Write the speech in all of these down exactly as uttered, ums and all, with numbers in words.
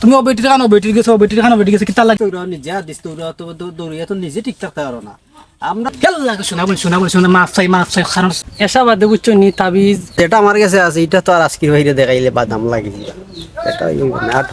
তুমি ও বেটির কানো বেটির গেছো, ও বেটির কানো বেটির গেছে, কিতা লাগে? তোরা নিজে আদিস, তোরা তো দৌ-, দৌড়িয়া তো নিজে ঠিক থাকতে পারো না। আমরা কেন লাগে? শোনা বল, শোনা বল, শোনা, মাফ চাই, মাফ চাই, কারণ এসা বাদে বুঝছো নি, তাবিজ। যেটা আমার গেছে আছে, এটা তো আর আজকের বাইরে দেখাইলে বাদাম লাগে। এটা ওই নাট।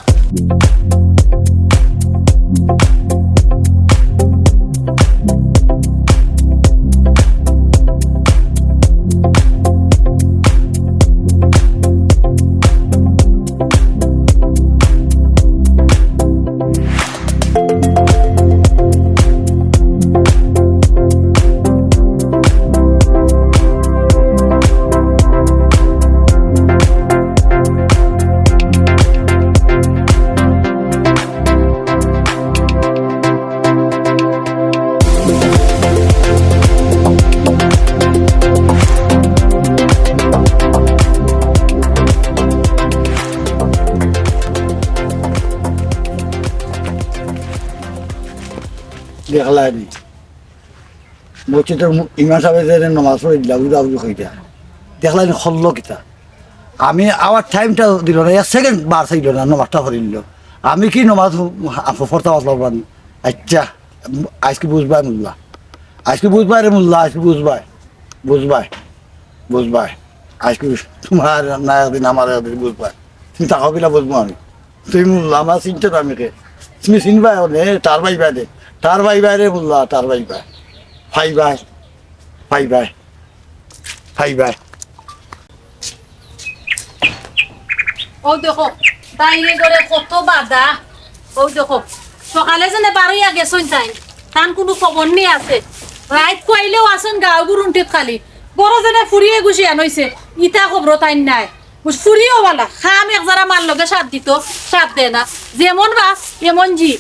দেখলায় নি, মসজিদর মু-, ইমাম সাবে যে নমাজ পড়ি দিলা, উজা উজু কইরা। দেখলায় নি, হল্লো কিতা? আমি আবার টাইমটা দিল না, এক সেকেন্ড বার চাইল না, নমাজটা পড়িল। আমি কি নমাজ পড়তাম আসলাম? আচ্ছা, আইজকে বুঝবায় মোল্লা, আইজকে বুঝবায় রে মোল্লা, আইজকে বুঝবায়, বুঝবায়, বুঝবায়। আইজকে বুঝ-, তুমার না একদিন, আমার একদিন বুঝবায়। তুমি তাকাও কিলা বুঝবো আমি। তুমি মোল্লা, আমার চিনতে না আমি কে। তুমি চিনবায় অনে, তার ভাইবায় রে, তার ভাইবায় রে মোল্লা, তার ভাইবায়। ভাইবায়, ভাইবায়, ভাইবায়। অউ দেখো, তাইরে ঘরে কত বাধা। অউ দেখো, সকালে যেনে বারইয়া গেছইন তাইন, তান কুনু খবর নি আছে। রাইত কুয়াইলেও আছইন গাঁও গুরুন্টিত খালি। বড় যেনে ফুড়ি এগু শিয়ান অইছে, ইতা খবর তাইন নাই। বুঝ, ফুড়িও বালা, খাম এক জারা মার লগে সাথ দিত, সাথ দেয় না। যেমন বাস, এমন জি।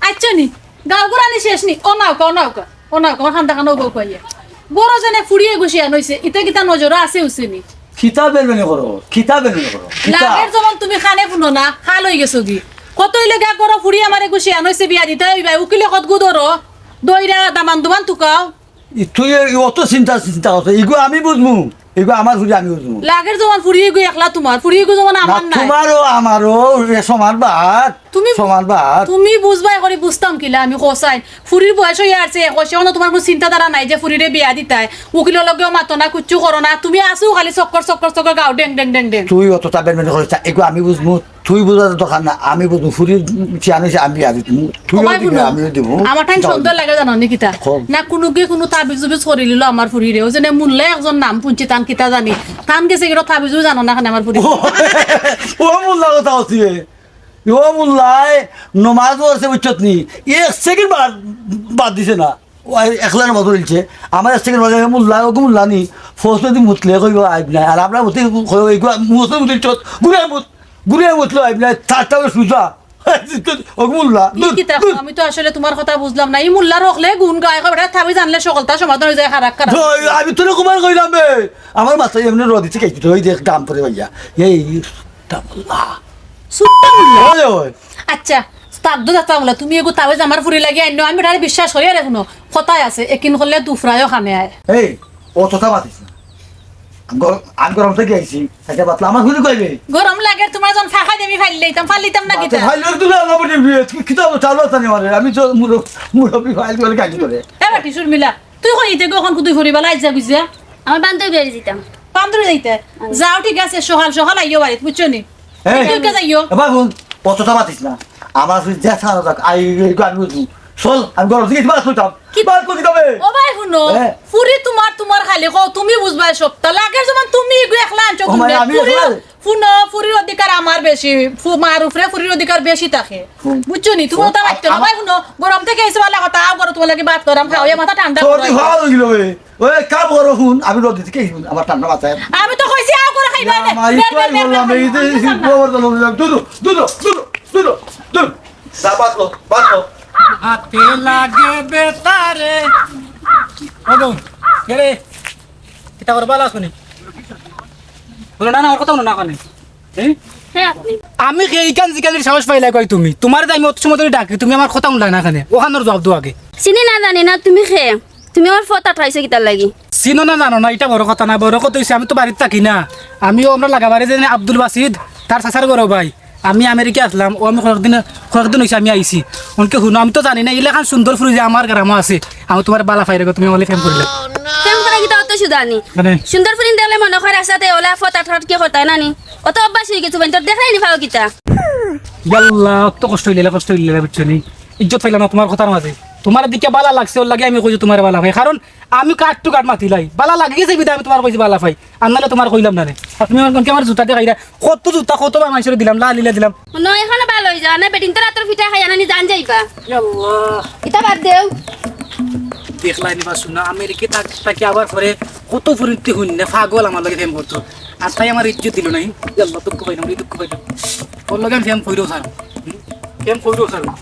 আইচ্ছা নি, গাঁও গুরানি শেষ নি, অনাউক্কা, অনাউক্কা। অনাউক্কা, অখান দেখানো বউ কইয়া। বড় যেনে ফুড়ি এগু শিয়ান অইছে, ইতা কিতা নজরো আছে উছে নি? কিতা বেলবেনি করো, কিতা বেলবেনি করো, কিতা? লাগের যেমন তুমি কানে হুনো না, কাল অইগেছো গি। কত অইলে গা করো ফুড়ি আমার এগু শিয়ান অইছে বিয়া দিতায় অইবায়, উকিলে কতগু ধরো, দইরা দামান দুমান তুকাও। ই তুই এই অত চিন্তা, চিন্তা করছো, ইগু আমি বুঝমু, ইগু আমার ফুড়ি আমি বুঝমু। লাগের যেমন ফুড়ি এগু একলা তুমার, ফুড়ি এগু যেমন না, আমার নাই। তুমারও আমারও এ সমান ভাগ, তুমি সমান ভাগ। তুমি বুঝবায় করি বুঝতাম কিলা আমি কছাইন। ফুড়ির বয়স অইয়া আরছে একুশ, অনো তুমার কুনু চিন্তাধারা নাই যে ফুড়িরে বিয়া দিতায়, উকিলর লগেও মাতো না, কুচ্ছু করো না, তুমি আছো খালি চক্কর, চক্কর, চক্কর গাও, ডেং, ডেং, ডেং, ডেং। তুই অততা বেনবেন করিস না, এগু আমি বুঝমু, তুই বুঝার দরকার না, আমি বুঝমু, ফুড়ির শিয়ান অইছে আমি বিয়া দিমু, তুইও দিবে, আমিও দিমু। আমার ঠাইন সুন্দর লাগে জানো নি কিতা? কও। না কুনুগি কুনু তাবিজ উবিজ করিলিলো আমার ফুড়িরে, অউ যেনে মোল্লা একজন নাম হুনছি, তান কিতা জানি, তান গেছে গিরো তাবিজও জানো না কেনে আমার ফুড়ি। ও মোল্লা কথা হচ্ছে। ও মোল্লায় নমাজ পড়ছে, বুঝছত নি? এক সেকেন্ড বাদ, বাদ দিছে না। ও একলা নমাজ পড়ছে। আমার এক সেকেন্ড বাদ, মোল্লা, ও মোল্লা নি, ফৌজ যদি মুতলে কইব আইব না। আর আমরা মুতলে কইব, এগুলা মুসলিম মুতলে চত, গুড়িয়া মুত, গুড়িয়া মুতলে আইব না। তারটা হলো সুজা। ও মোল্লা, ই দূর, কিতা দূর। আমি তো আসলে তুমার কথা বুঝলাম না। ই মোল্লার হকলে গুণ গায়, কয় বেটা, তাবিজ আনলে সকলতা সমাধান অই যায়, খারাপ খারাপ। তো, আমি তোরে কুমার কইলাম বে। আমার মাথায় এমনে রদি ঠিক আছে, ওই দেখ, গাম পড়ে ভাইয়া। এই, তা মোল্লা। সুলতান মোল্লা। ওই, ওই। আচ্ছা, তার দু দাতা মোল্লা, তুমি এগু তাবিজ আমার ফুড়ি লাগি আইনো, আমি তারে বিশ্বাস করি। আরে হুনো, কথায় আছে, একিন করলে দুফরায়ও কানে আয়। এই, অততা মাতিস না। আমি গরম, আমি গরম থাকি আইছি, এটা বাতলা আমার ফুড়ি কইবে। গরম লাগের তুমার যখন ফাঁকা দেমি ফাইল লইতাম, ফাইল লইতাম না কিতা? ফাইল লইতাম না, আমার ফুড়ি বিয়ে, কি, কিতা চালু আছে নি আমার? আমি তো মুরব-, মুরব্বি ফাইল করে কাজ করে। এ বেটি, শর্মিলা, তুই কই ইতে গো, অখন কুদুই ফুরিবা, লাইজ যা বুঝিয়া? আমার বান্ধবী বাড়ি যাইতাম। বান্ধবী যাইতে? যাও, ঠিক আছে, সকাল সকাল আইও বাড়িত, বুঝছো নি? এই, তুই কে যাইও? এবার হুন, অততা মাতিস না। আমার ফুড়ি যে সারা যাক, আই, এই, এই, আমি বুঝবো। চল, আমি গরম থাকি বাস করতাম। কি? বাস করতে হবে। ও ভাই, হুনো, হ্যাঁ। ফুড়ি তুমার, তুমার খালি কও, তুমি বুঝবায় সবতা। লাগের যেমন তুমি এগু একলা আনছো ও ভাই, তুমি। আমি ফুড়ির একলা। হুনো, ফুড়ির অধিকার আমার বেশি, ফু-, মার উপরে ফুড়ির অধিকার বেশি থাকে। হুম। বুঝছো নি? তুমি ও, ওটা মাততে না। আ-, ভাই, হুনো, গরম থাকি আইছো, বালা কথা, আও করো, তুমার লাগি ভাত গরম খাও, এই মাথা ঠান্ডা করো। সর্দি খাওয়া হয়ে গেল বে। ওই কাম করো, হুন, আমি রোদ দিতে কে হুন, আমার ঠান্ডা মাথায়। আমি তো কইছি, আও করো খাইবা না। না, মা, ই বের, বের, কই বের, বললাম, বের, এই যে বের, বের, বের। গোবর দল বললাম, দুধ, দুধ, দুধ, দুধ, দুধ। যা, ভাত লো, ভাত লো। হাতে লাগে বেতারে। ও বোন, কে রে? কিতা করো, বালা আছো নি? বলো, না, না, আমার কথা হুনো না কেনে। হ্যাঁ? হ্যাঁ, আপনি। আমি কে ইখান জিকালির সাহস পাইলায় কই তুমি? তুমারে তো আমি অত সময় ধরি ডাকি, তুমি আমার কথা হুনলায় না কেনে? অখানর জুয়াব দেও আগে। চিনি না, জানি না, তুমি কে? তুমি আমার ফোন আটকাইছো কিতার লাগি? চিনো না, জানো না, ইটা বড় কথা না। বড় কথা অইছে, আমি তো বাড়িত থাকি না। আমিও আমরা লাগা বাড়ি যে আব্দুল বাসিদ, তার চাচার ঘরো ভাই, আমি আমেরিকা আছলাম, অউ আমি কয়েকদিন, কয়েকদিন অইছে আমি আইছি। অনকে হুনো, আমি তো জানি না, ইলাখান সুন্দর ফুরি যে আমার গ্রামো আছে, আমি তুমারে বালা পাইরাম গো, তুমি অনরে প্রেম করিলাও। প্রেম করা কিতা অত সুজা নি? মানে? সুন্দর ফুরিন দেখলে মনো কয় রাস্তাত অলা ফটাফট কিতা করতায় না নি? অত অভ্যাস অইগেছে, বাইন, তোর দেখরায় নি পাও কিতা? ইয়াল্লা, অত কষ্ট অইলে, কষ্ট অইলে, বুঝছো নি? ইজ্জত পাইলাম না তুমার কথার মাঝে। তুমার দিকে বালা লাগছে, অর লাগি আমি কইছি তুমারে বালা পাই। কারণ আমি কাট টু কাট মাতিলাই। বালা লাগি গেছে বিধায় আমি তুমারে কইছি বালা পাই। আর নাইলে তুমারে কইলাম না রে। আর তুমি অখন অনকে আমার জুতা দেখাইরায়। কত জুতা, কতবার মানষরে দিলাম, লা লিলা দিলাম। নয়, অখন বালা অই যাও না, বেটিন্তর আতর পিঠা খাইয়া নানি জান যাইবা। ইয়াল্লা। ইতা বাদ দেও। দেখলায় নি বা হুনো, আমেরিকা থাকি আবার পরে কত ফুরিন্তে হুনিয়া পাগল আমার লগে প্রেম করতো। আর তাই আমার ইজ্জত দিলো না। ইয়াল্লা, দুঃখ পাইলাম রে, দুঃখ পাইলাম। অর লগে আমি প্রেম করিও ছাড়মু। হুম? প্রেম করিও ছাড়মু।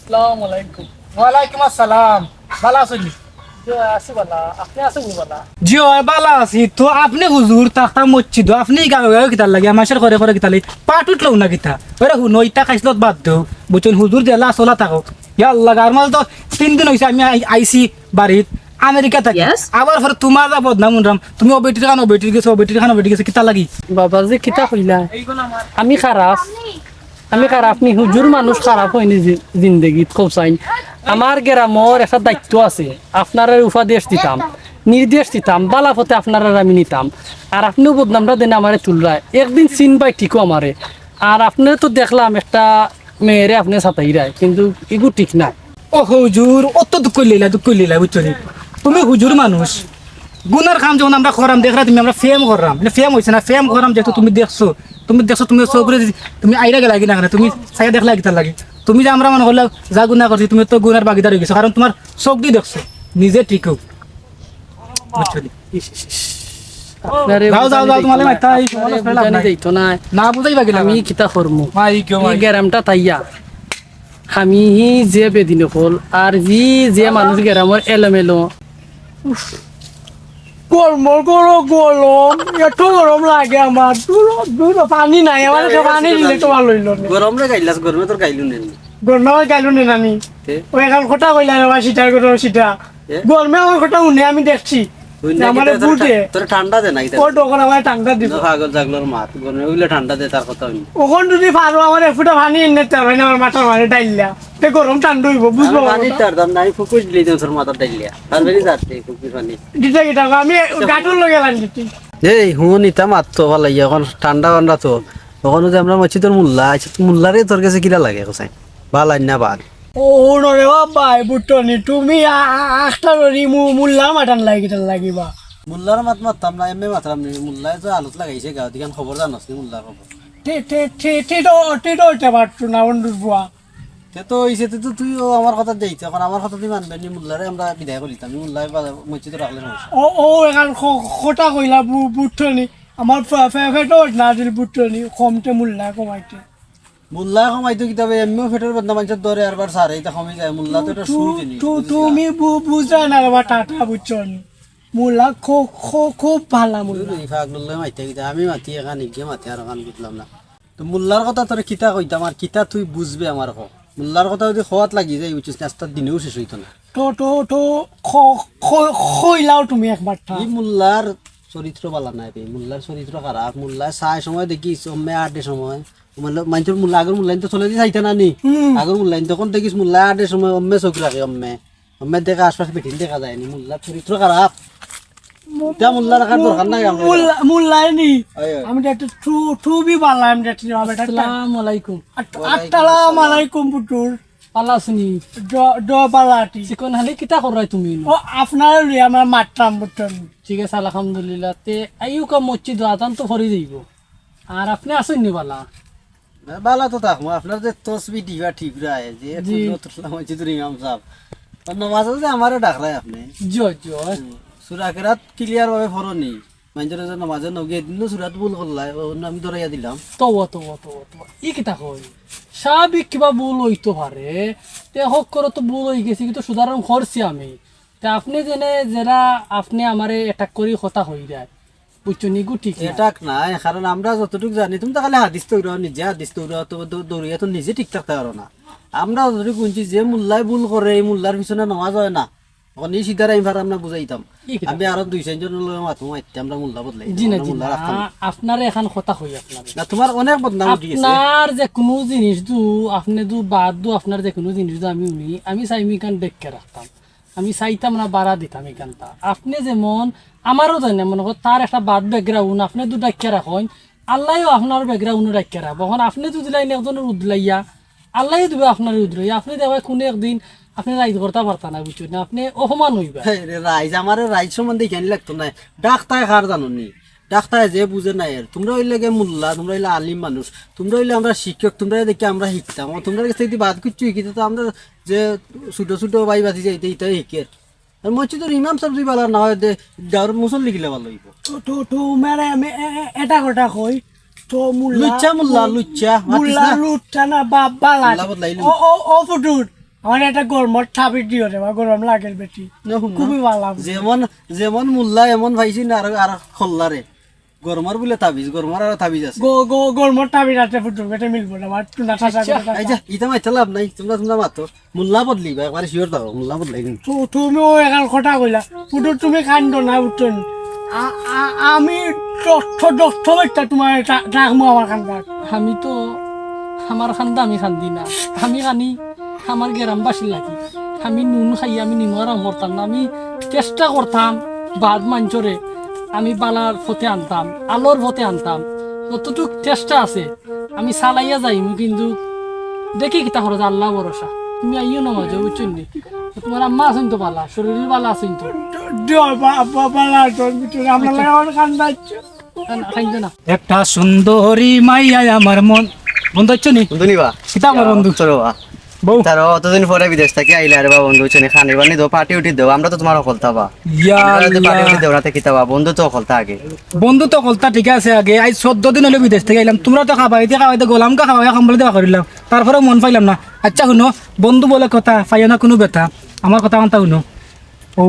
আসসালামু আলাইকুম। ওয়ালাইকুম আসসালাম। বালা আছইন নি? জি অয়, আছি বালা। আপনে আছইন নি বালা? জি অয়, বালা আছি। তো আপনে হুজুর, থাকতা মসজিদো, আপনে ই গাঁও গাঁও কিতার লাগি, মানষর ঘরে ঘরে কিতার লাগি, পাট উঠলো না কিতা? ওরে হুনো, ইতা খাইছলত বাদ দেও, বুঝছো নি? হুজুর যেলা আছো অলা থাকো। ইয়াল্লা, গাঁওর মাঝে তো তিন দিন অইছে আমি আই-, আইছি বাড়িত, আমেরিকা থাকি। Yes। আবার পরে তুমার যা বদনাম হুনরাম, তুমি অউ বেটির কানো অউ বেটির গেছো, অউ বেটির কানো অউ বেটির গেছো, কিতার লাগি? বাবাজি, কিতা কইলা? আমি খারাপ? আমি খারাপ নি, হুজুর মানুষ খারাপ অয়নি জি-, জিন্দেগিত, কও চাইন। আমার গ্রামর একটা দায়িত্ব আছে, আপনারারে উপদেশ দিতাম, নির্দেশ দিতাম, বালা পথে আপনারারে আমি নিতাম। আর আপনেউ বদনামটা দেন আমারে তুলরায়। একদিন চিনবায় ঠিকউ আমারে। আর আপনে তো দেখলাম একটা মেয়েরে আপনে সাতাইরায়, কিন্তু ইগু ঠিক নায়। ও হুজুর, অত দুঃখ করিলাইলা, দুঃখ করিলাইলা, বুঝছো নি? তুমি হুজুর মানুষ, গুনার কাম যখন আমরা কররাম, দেখরায় তুমি আমরা প্রেম কররাম, মানে প্রেম অইছে না, প্রেম কররাম যেহেতু তুমি দেখছো, তুমি দেখছো, তুমি চউখ দিয়া তুমি আইরা গেলায় গি না কেনে, তুমি চাইয়া দেখলায় কিতার লাগি? তুমি যে আমরা মনে করলায় যা গুনা করছি, তুমি তো গুনার ভাগিদার অইগেছো, কারণ তুমার চউখ দি দেখছো, নিজে ঠিকউ। বুঝছো নি? ইস, ইস, ইস। আপনারে যাও, যাও, বুঝানি যাও, যাইতো তুমারে না। মাইতা এই সময় আপনারে নষ্ট অইলে লাভ বুঝানি নাই। যাইতো না। না বুঝাইবা কিলা আমি এখন? কিতা করমু? মাই গো, ই মাই। গ্রামটা থাইয়া আমি যে বেদিন অকল, আর জি যে মানুষ গ্রামর এলোমেলো। উফ, গরম, গরম, গরম, এত গরম লাগে আমার। দূর, দূর, পানি নাই, আমার কাছে পানি দিলে তো ভালা অইলো নে। গরমরে গাইলাস, গরমে তোর গাইলু নে। গরমে আমার গাইলু নে নানি। তে? অউ অখন কথা কইলা রে বা, সিটার গরম সিটা। এ? গরমে আমার কথা হুনে আমি দেখছি। হুনে যে আমারে কিতা তোর বুঝে। ঠা-, তোর ঠান্ডা দে না কিতা? ও ডগর আমারে ঠান্ডা দিবো। না পাগল ছাগলর মাত, গরমে অইলে ঠান্ডা দে তার কথা হুনে। অখন যদি পারো আমার এক ফুটা পানি এনে দিতে পারো না আমার মাথার মাঝে ঢাইল্লা। তে গরম ঠান্ডা অইবো, বুঝবো আমি পানি কথা। দিতাম না, আমি ফুকুস দিলে দিতাম তোর মাথাত ঢাইল্লা। পারবে নি যাতে ফুকুস পানি? দিতে কিতা, আমি গাটুর লগে লাইন দিতে। এই হুন, ইতা মাত তো ভালা, অখন ঠান্ডা ঠান্ডা তো। অখন যে আমরা মসজিদর মোল্লা, আচ্ছা, মোল্লারে তোর গেছে কিলা লাগে, কও চাইন? বালা না বাদ? ও, হুনো রে বাবা, বুঝছো নি? তুমি আ-, আ-, আখটা ধরি মু-, মোল্লার মাত আনলায় কিতার লাগি বা? মোল্লার মাত মাততাম না, এমনে মাতরাম নি। মোল্লায় তো আলত লাগাইছে গাঁওত, ইখান খবর জানোস নি মোল্লার খবর? তে, তে, তে, তে তো, তে তো অইতে পারতো না, বন্ধুর বুয়া। তে তো অইছে, তে তো তুইও আমার কথা দেইতে, অখন আমার কথা তুই মানবে নি, মোল্লারে আমরা বিদায় করিতাম। মোল্লায় বা-, মসজিদো রাখলে সমস্যা। ও, ও, অখন খ-, কথা কইলা বু-, বুঝছো নি? আমার ফে-, ফে-, ফেটো না দিল বুঝছো নি? কমতে মোল্লায় কমাইতে। মোল্লায় কমাইতো কিতা বা, এমনেউ পেটর বদনা মানষর ধরে আরবার সারে, ইতা কমি যায়। মোল্লা তো একটা তু-, সুর জিনিস, তু-, বুঝলি না? তুমি বু-, বুঝরায় না রে বা টাটা, বুঝছো নি? মোল্লা খু-, খু-, খুব ভালা মোল্লা। তুই এই পাগলর লগে মাইতে কিতা, আমি মাতি এখান, ইগে মাতি আর এখান বুঝলাম না। তো মোল্লার কথা তোরে কিতা কইতাম আর কিতা তুই বুঝবে আমার ক? মোল্লার কথা যদি কওয়াত লাগি যাই, বুঝছিস না, আস্তা দিনেও শেষ অইতো না। তো, তো, তো, খ-, খ-, কইলাও তুমি একবারটা। ই মোল্লার চরিত্র ভালা নায় বে, মোল্লার চরিত্র খারাপ। মোল্লায় চায় সময় দেখিস, অম্মে আড্ডে সময়। মানে, মানষর মোল্লা, আগর মোল্লাইন তো চলে দি চাইতা না নি? হুম। আগর মোল্লাইন তখন দেখিস মোল্লায় আড্ডে সময় অম্মে চউখ রাখে, অম্মে। অম্মে দেখে আশপাশ বেটিন দেখা যায় নি, মোল্লার চরিত্র খারাপ। মু-, ইতা মোল্লা রাখার দরকার নাই আমরার। মোল্লা, মোল্লায় নি। অয়, অয়। আমি দেখতে টু-, টুবি ভালা, আমি দেখতে যাওয়া বেটা। আসসালামু আলাইকুম। আত-, ওয়ালাইকুম আসসালামু আসসালাম। আলাইকুম, পুতুর। ভালা আছো নি? ড-, ড-, ভালা আছি। চিকন হালি কিতা কররায় তুমি ইনো? ও, আপনারে লইয়া আমরা মাতরাম, বুঝছো নি? ঠিক আছে, আলহামদুলিল্লাহ। তে আইউক্কা মসজিদো, আজান তো পড়ি যাইবো। আর আপনে আছইন নি ভালা? না, ভালা তো থাকমু। আপনার যে তসবি টিপা টিপরায়, যে জি। নতুন মসজিদর ইমাম সাব। আর নমাজো যে আমারে ডাকরায় আপনে। জি, জি। হুম। সূরা কেরাত clear ভাবে পড়ো নি। মানষরে যে নমাজো নগিয়ে দিন সূরাত ভুল করলায়, অনো আমি ধরাইয়া দিলাম। তওবা, তওবা, তওবা, তওবা। ই কিতা কইন? স্বাভাবিক কিবা ভুল অইতো পারে। তে হক করে তো ভুল অইগেছে, কিন্তু সুধারণ করছি আমি। তে আপনে যেনে যেরা আপনে আমারে attack করি কথা কইরায়, বুঝছো নি? ইগু ঠিক না। Attack নায়, কারণ আমরা যতটুক জানি, তুমি তো খালি হাদিস দৌড়াও, নিজে হাদিস দৌড়াও, তো দৌ-, দৌড়িয়া তো নিজে ঠিক থাকতে পারো না। আমরা যতটুক হুনছি, যে মোল্লায় ভুল করে, ই মোল্লার পিছনে নমাজ অয় না। অখন ই সিধারে আমি পারতাম না বুঝাইতাম। ই কিতা? আমি আরো দুই চাইরজনর লগে মাতমু, মাততে আমরা মোল্লা বদলাই জি না, দিমু, জি মোল্লা না। রাখতাম না। আপনারে এখান কথা কই আপনারে। না, তুমার অনেক বদনাম উঠি গেছে। আপনার যে কুনু জিনিস দু, আপনে দু বাদ দু, আপনার যে কুনু জিনিস দু আমি হুনি, আমি চাইমু ইখান ঢাকিয়া রাখতাম। আমি চাইতাম না বাড়া দিতাম ইখানতা। আপনে যেমন আমারও জানে, মনো করো তার একটা বাদ background, আপনে দু ঢাকিয়া রাখইন, আল্লায়ও আপনার background ঢাকিয়া রাখবো। অখন আপনে দুধলাইন একজনর উদলাইয়া, আল্লায়ও দিবো আপনারে উদলাইয়া। আপনে দেখবা কুনু একদিন আপনে রাইজ করতা পারতা না, বুঝছইন না? আপনে অপমান অইবা। হে রে, রাইজ, আমারে রাইজ সম্বন্ধে ইখান লাগতো না। ঢাকতায় কার জানো নি? ঢাকতায় যে বুঝে না এর। তুমরা অইলে গিয়া মোল্লা, তুমরা অইলে আলিম মানুষ, তুমরা অইলে আমরা শিক্ষক, তুমরারে দেখিয়া আমরা শিখতাম। তুমরার গেছে যদি বাদ কিচ্ছু শিখি, তে তো আমরা যে ছোট ছোট ভাই ভাতিজা ইতা, ইতায় শিখে। আর মসজিদর ইমাম সাব যদি বালা না অয়, তে গাঁওর মুসল্লি কিলা বালা অইবো? তো, তো, তো, মানে আমি এ-, এ-, এটা কথা কই, তো মোল্লা, লুচ্চা মোল্লা, লুচ্চা, মাতিস মোল্লা না। লুচ্চা না, বাপ বালা। মোল্লা বদলাইলি। ও, ও, ও ফুটুর, আমার একটা গরমর তাবিজ দিও রে বা, গরম লাগের বেটি। না, হুন না। খুবই বালা। যেমন, যেমন মোল্লা, এমন পাইছি না আর, আর খল্লারে। গরমর বুলে তাবিজ, গরমর আরো তাবিজ আছে। গো-, গো-, গরমর তাবিজ আছে ফুটুর, বেটে মিলবো না, আমার টুনা ঠাসা আচ্ছা, করে এই যে, ইতা মাইতে লাভ নাই, তুমরা, তুমরা মাতো। মোল্লা বদলিবা, একবারে sure থাকো, মোল্লা বদলাই দিন। তু-, তুমিও এখান কথা কইলা। ফুটু, তুমি কান্দো না, উঠো না। আ-, আ-, আমি দক্ষ, দক্ষ ব্যক্তি তোমার টা-, ডাকমু আমার কান্দাত। আমি তো আমার কান্দা আমি কান্দি না। আমি কানি আমার গ্রামবাসীর লাগি। আমি নুন খাই, আমি নিমক আরাম করতাম না। আমি চেষ্টা করতাম বাদ মানষরে আমি বালার পথে আনতাম, আলোর পথে আনতাম। যতটুক চেষ্টা আছে, আমি চালাইয়া যাইমু, কিন্তু দেখি কিতা করো, আল্লাহ ভরসা। তুমি আইও না মাঝে, বুঝছো নি? তোমার আম্মা আছইন তো বালা, শরীর বালা আছইন তো? দ-, দ-, বা-, বা-, বালা আছইন, বুঝছো? আমরা আচ্ছা। লাগে আমার কান্দা হচ্ছে। না, না, কান্দো না। একটা সুন্দরী মাইয়া আমার মন, বন্ধু হচ্ছে নি? বন্ধু নি বা? কিতা আমার বন্ধু? চলো বা। বউ। তার অতদিন পরে বিদেশ থাকি আইলে, আরে বা বন্ধু, বুঝছো নি? খানি বানি দেও, পার্টি উঠি দেও, আমরা তো তোমার হকলতা বা। ইয়া আমরা তো পার্টি আল্লাহ। উঠি দেও, রাতে কিতা বা? বন্ধু তো হকলতা আগে। বন্ধু তো হকলতা ঠিক আছে আগে, আজ চৌদ্দ দিন হইলো বিদেশ থাকি আইলাম, তোমরা তো খাবাইতে খাবাইতে গোলাম কা খাওয়াইয়া কম্বল দেওয়া করিলাম, তারপরেও মন পাইলাম না। আচ্ছা হুনো, বন্ধু বলে কথা, পাইও না কুনু ব্যথা, আমার কথা কান্তা হুনো। ও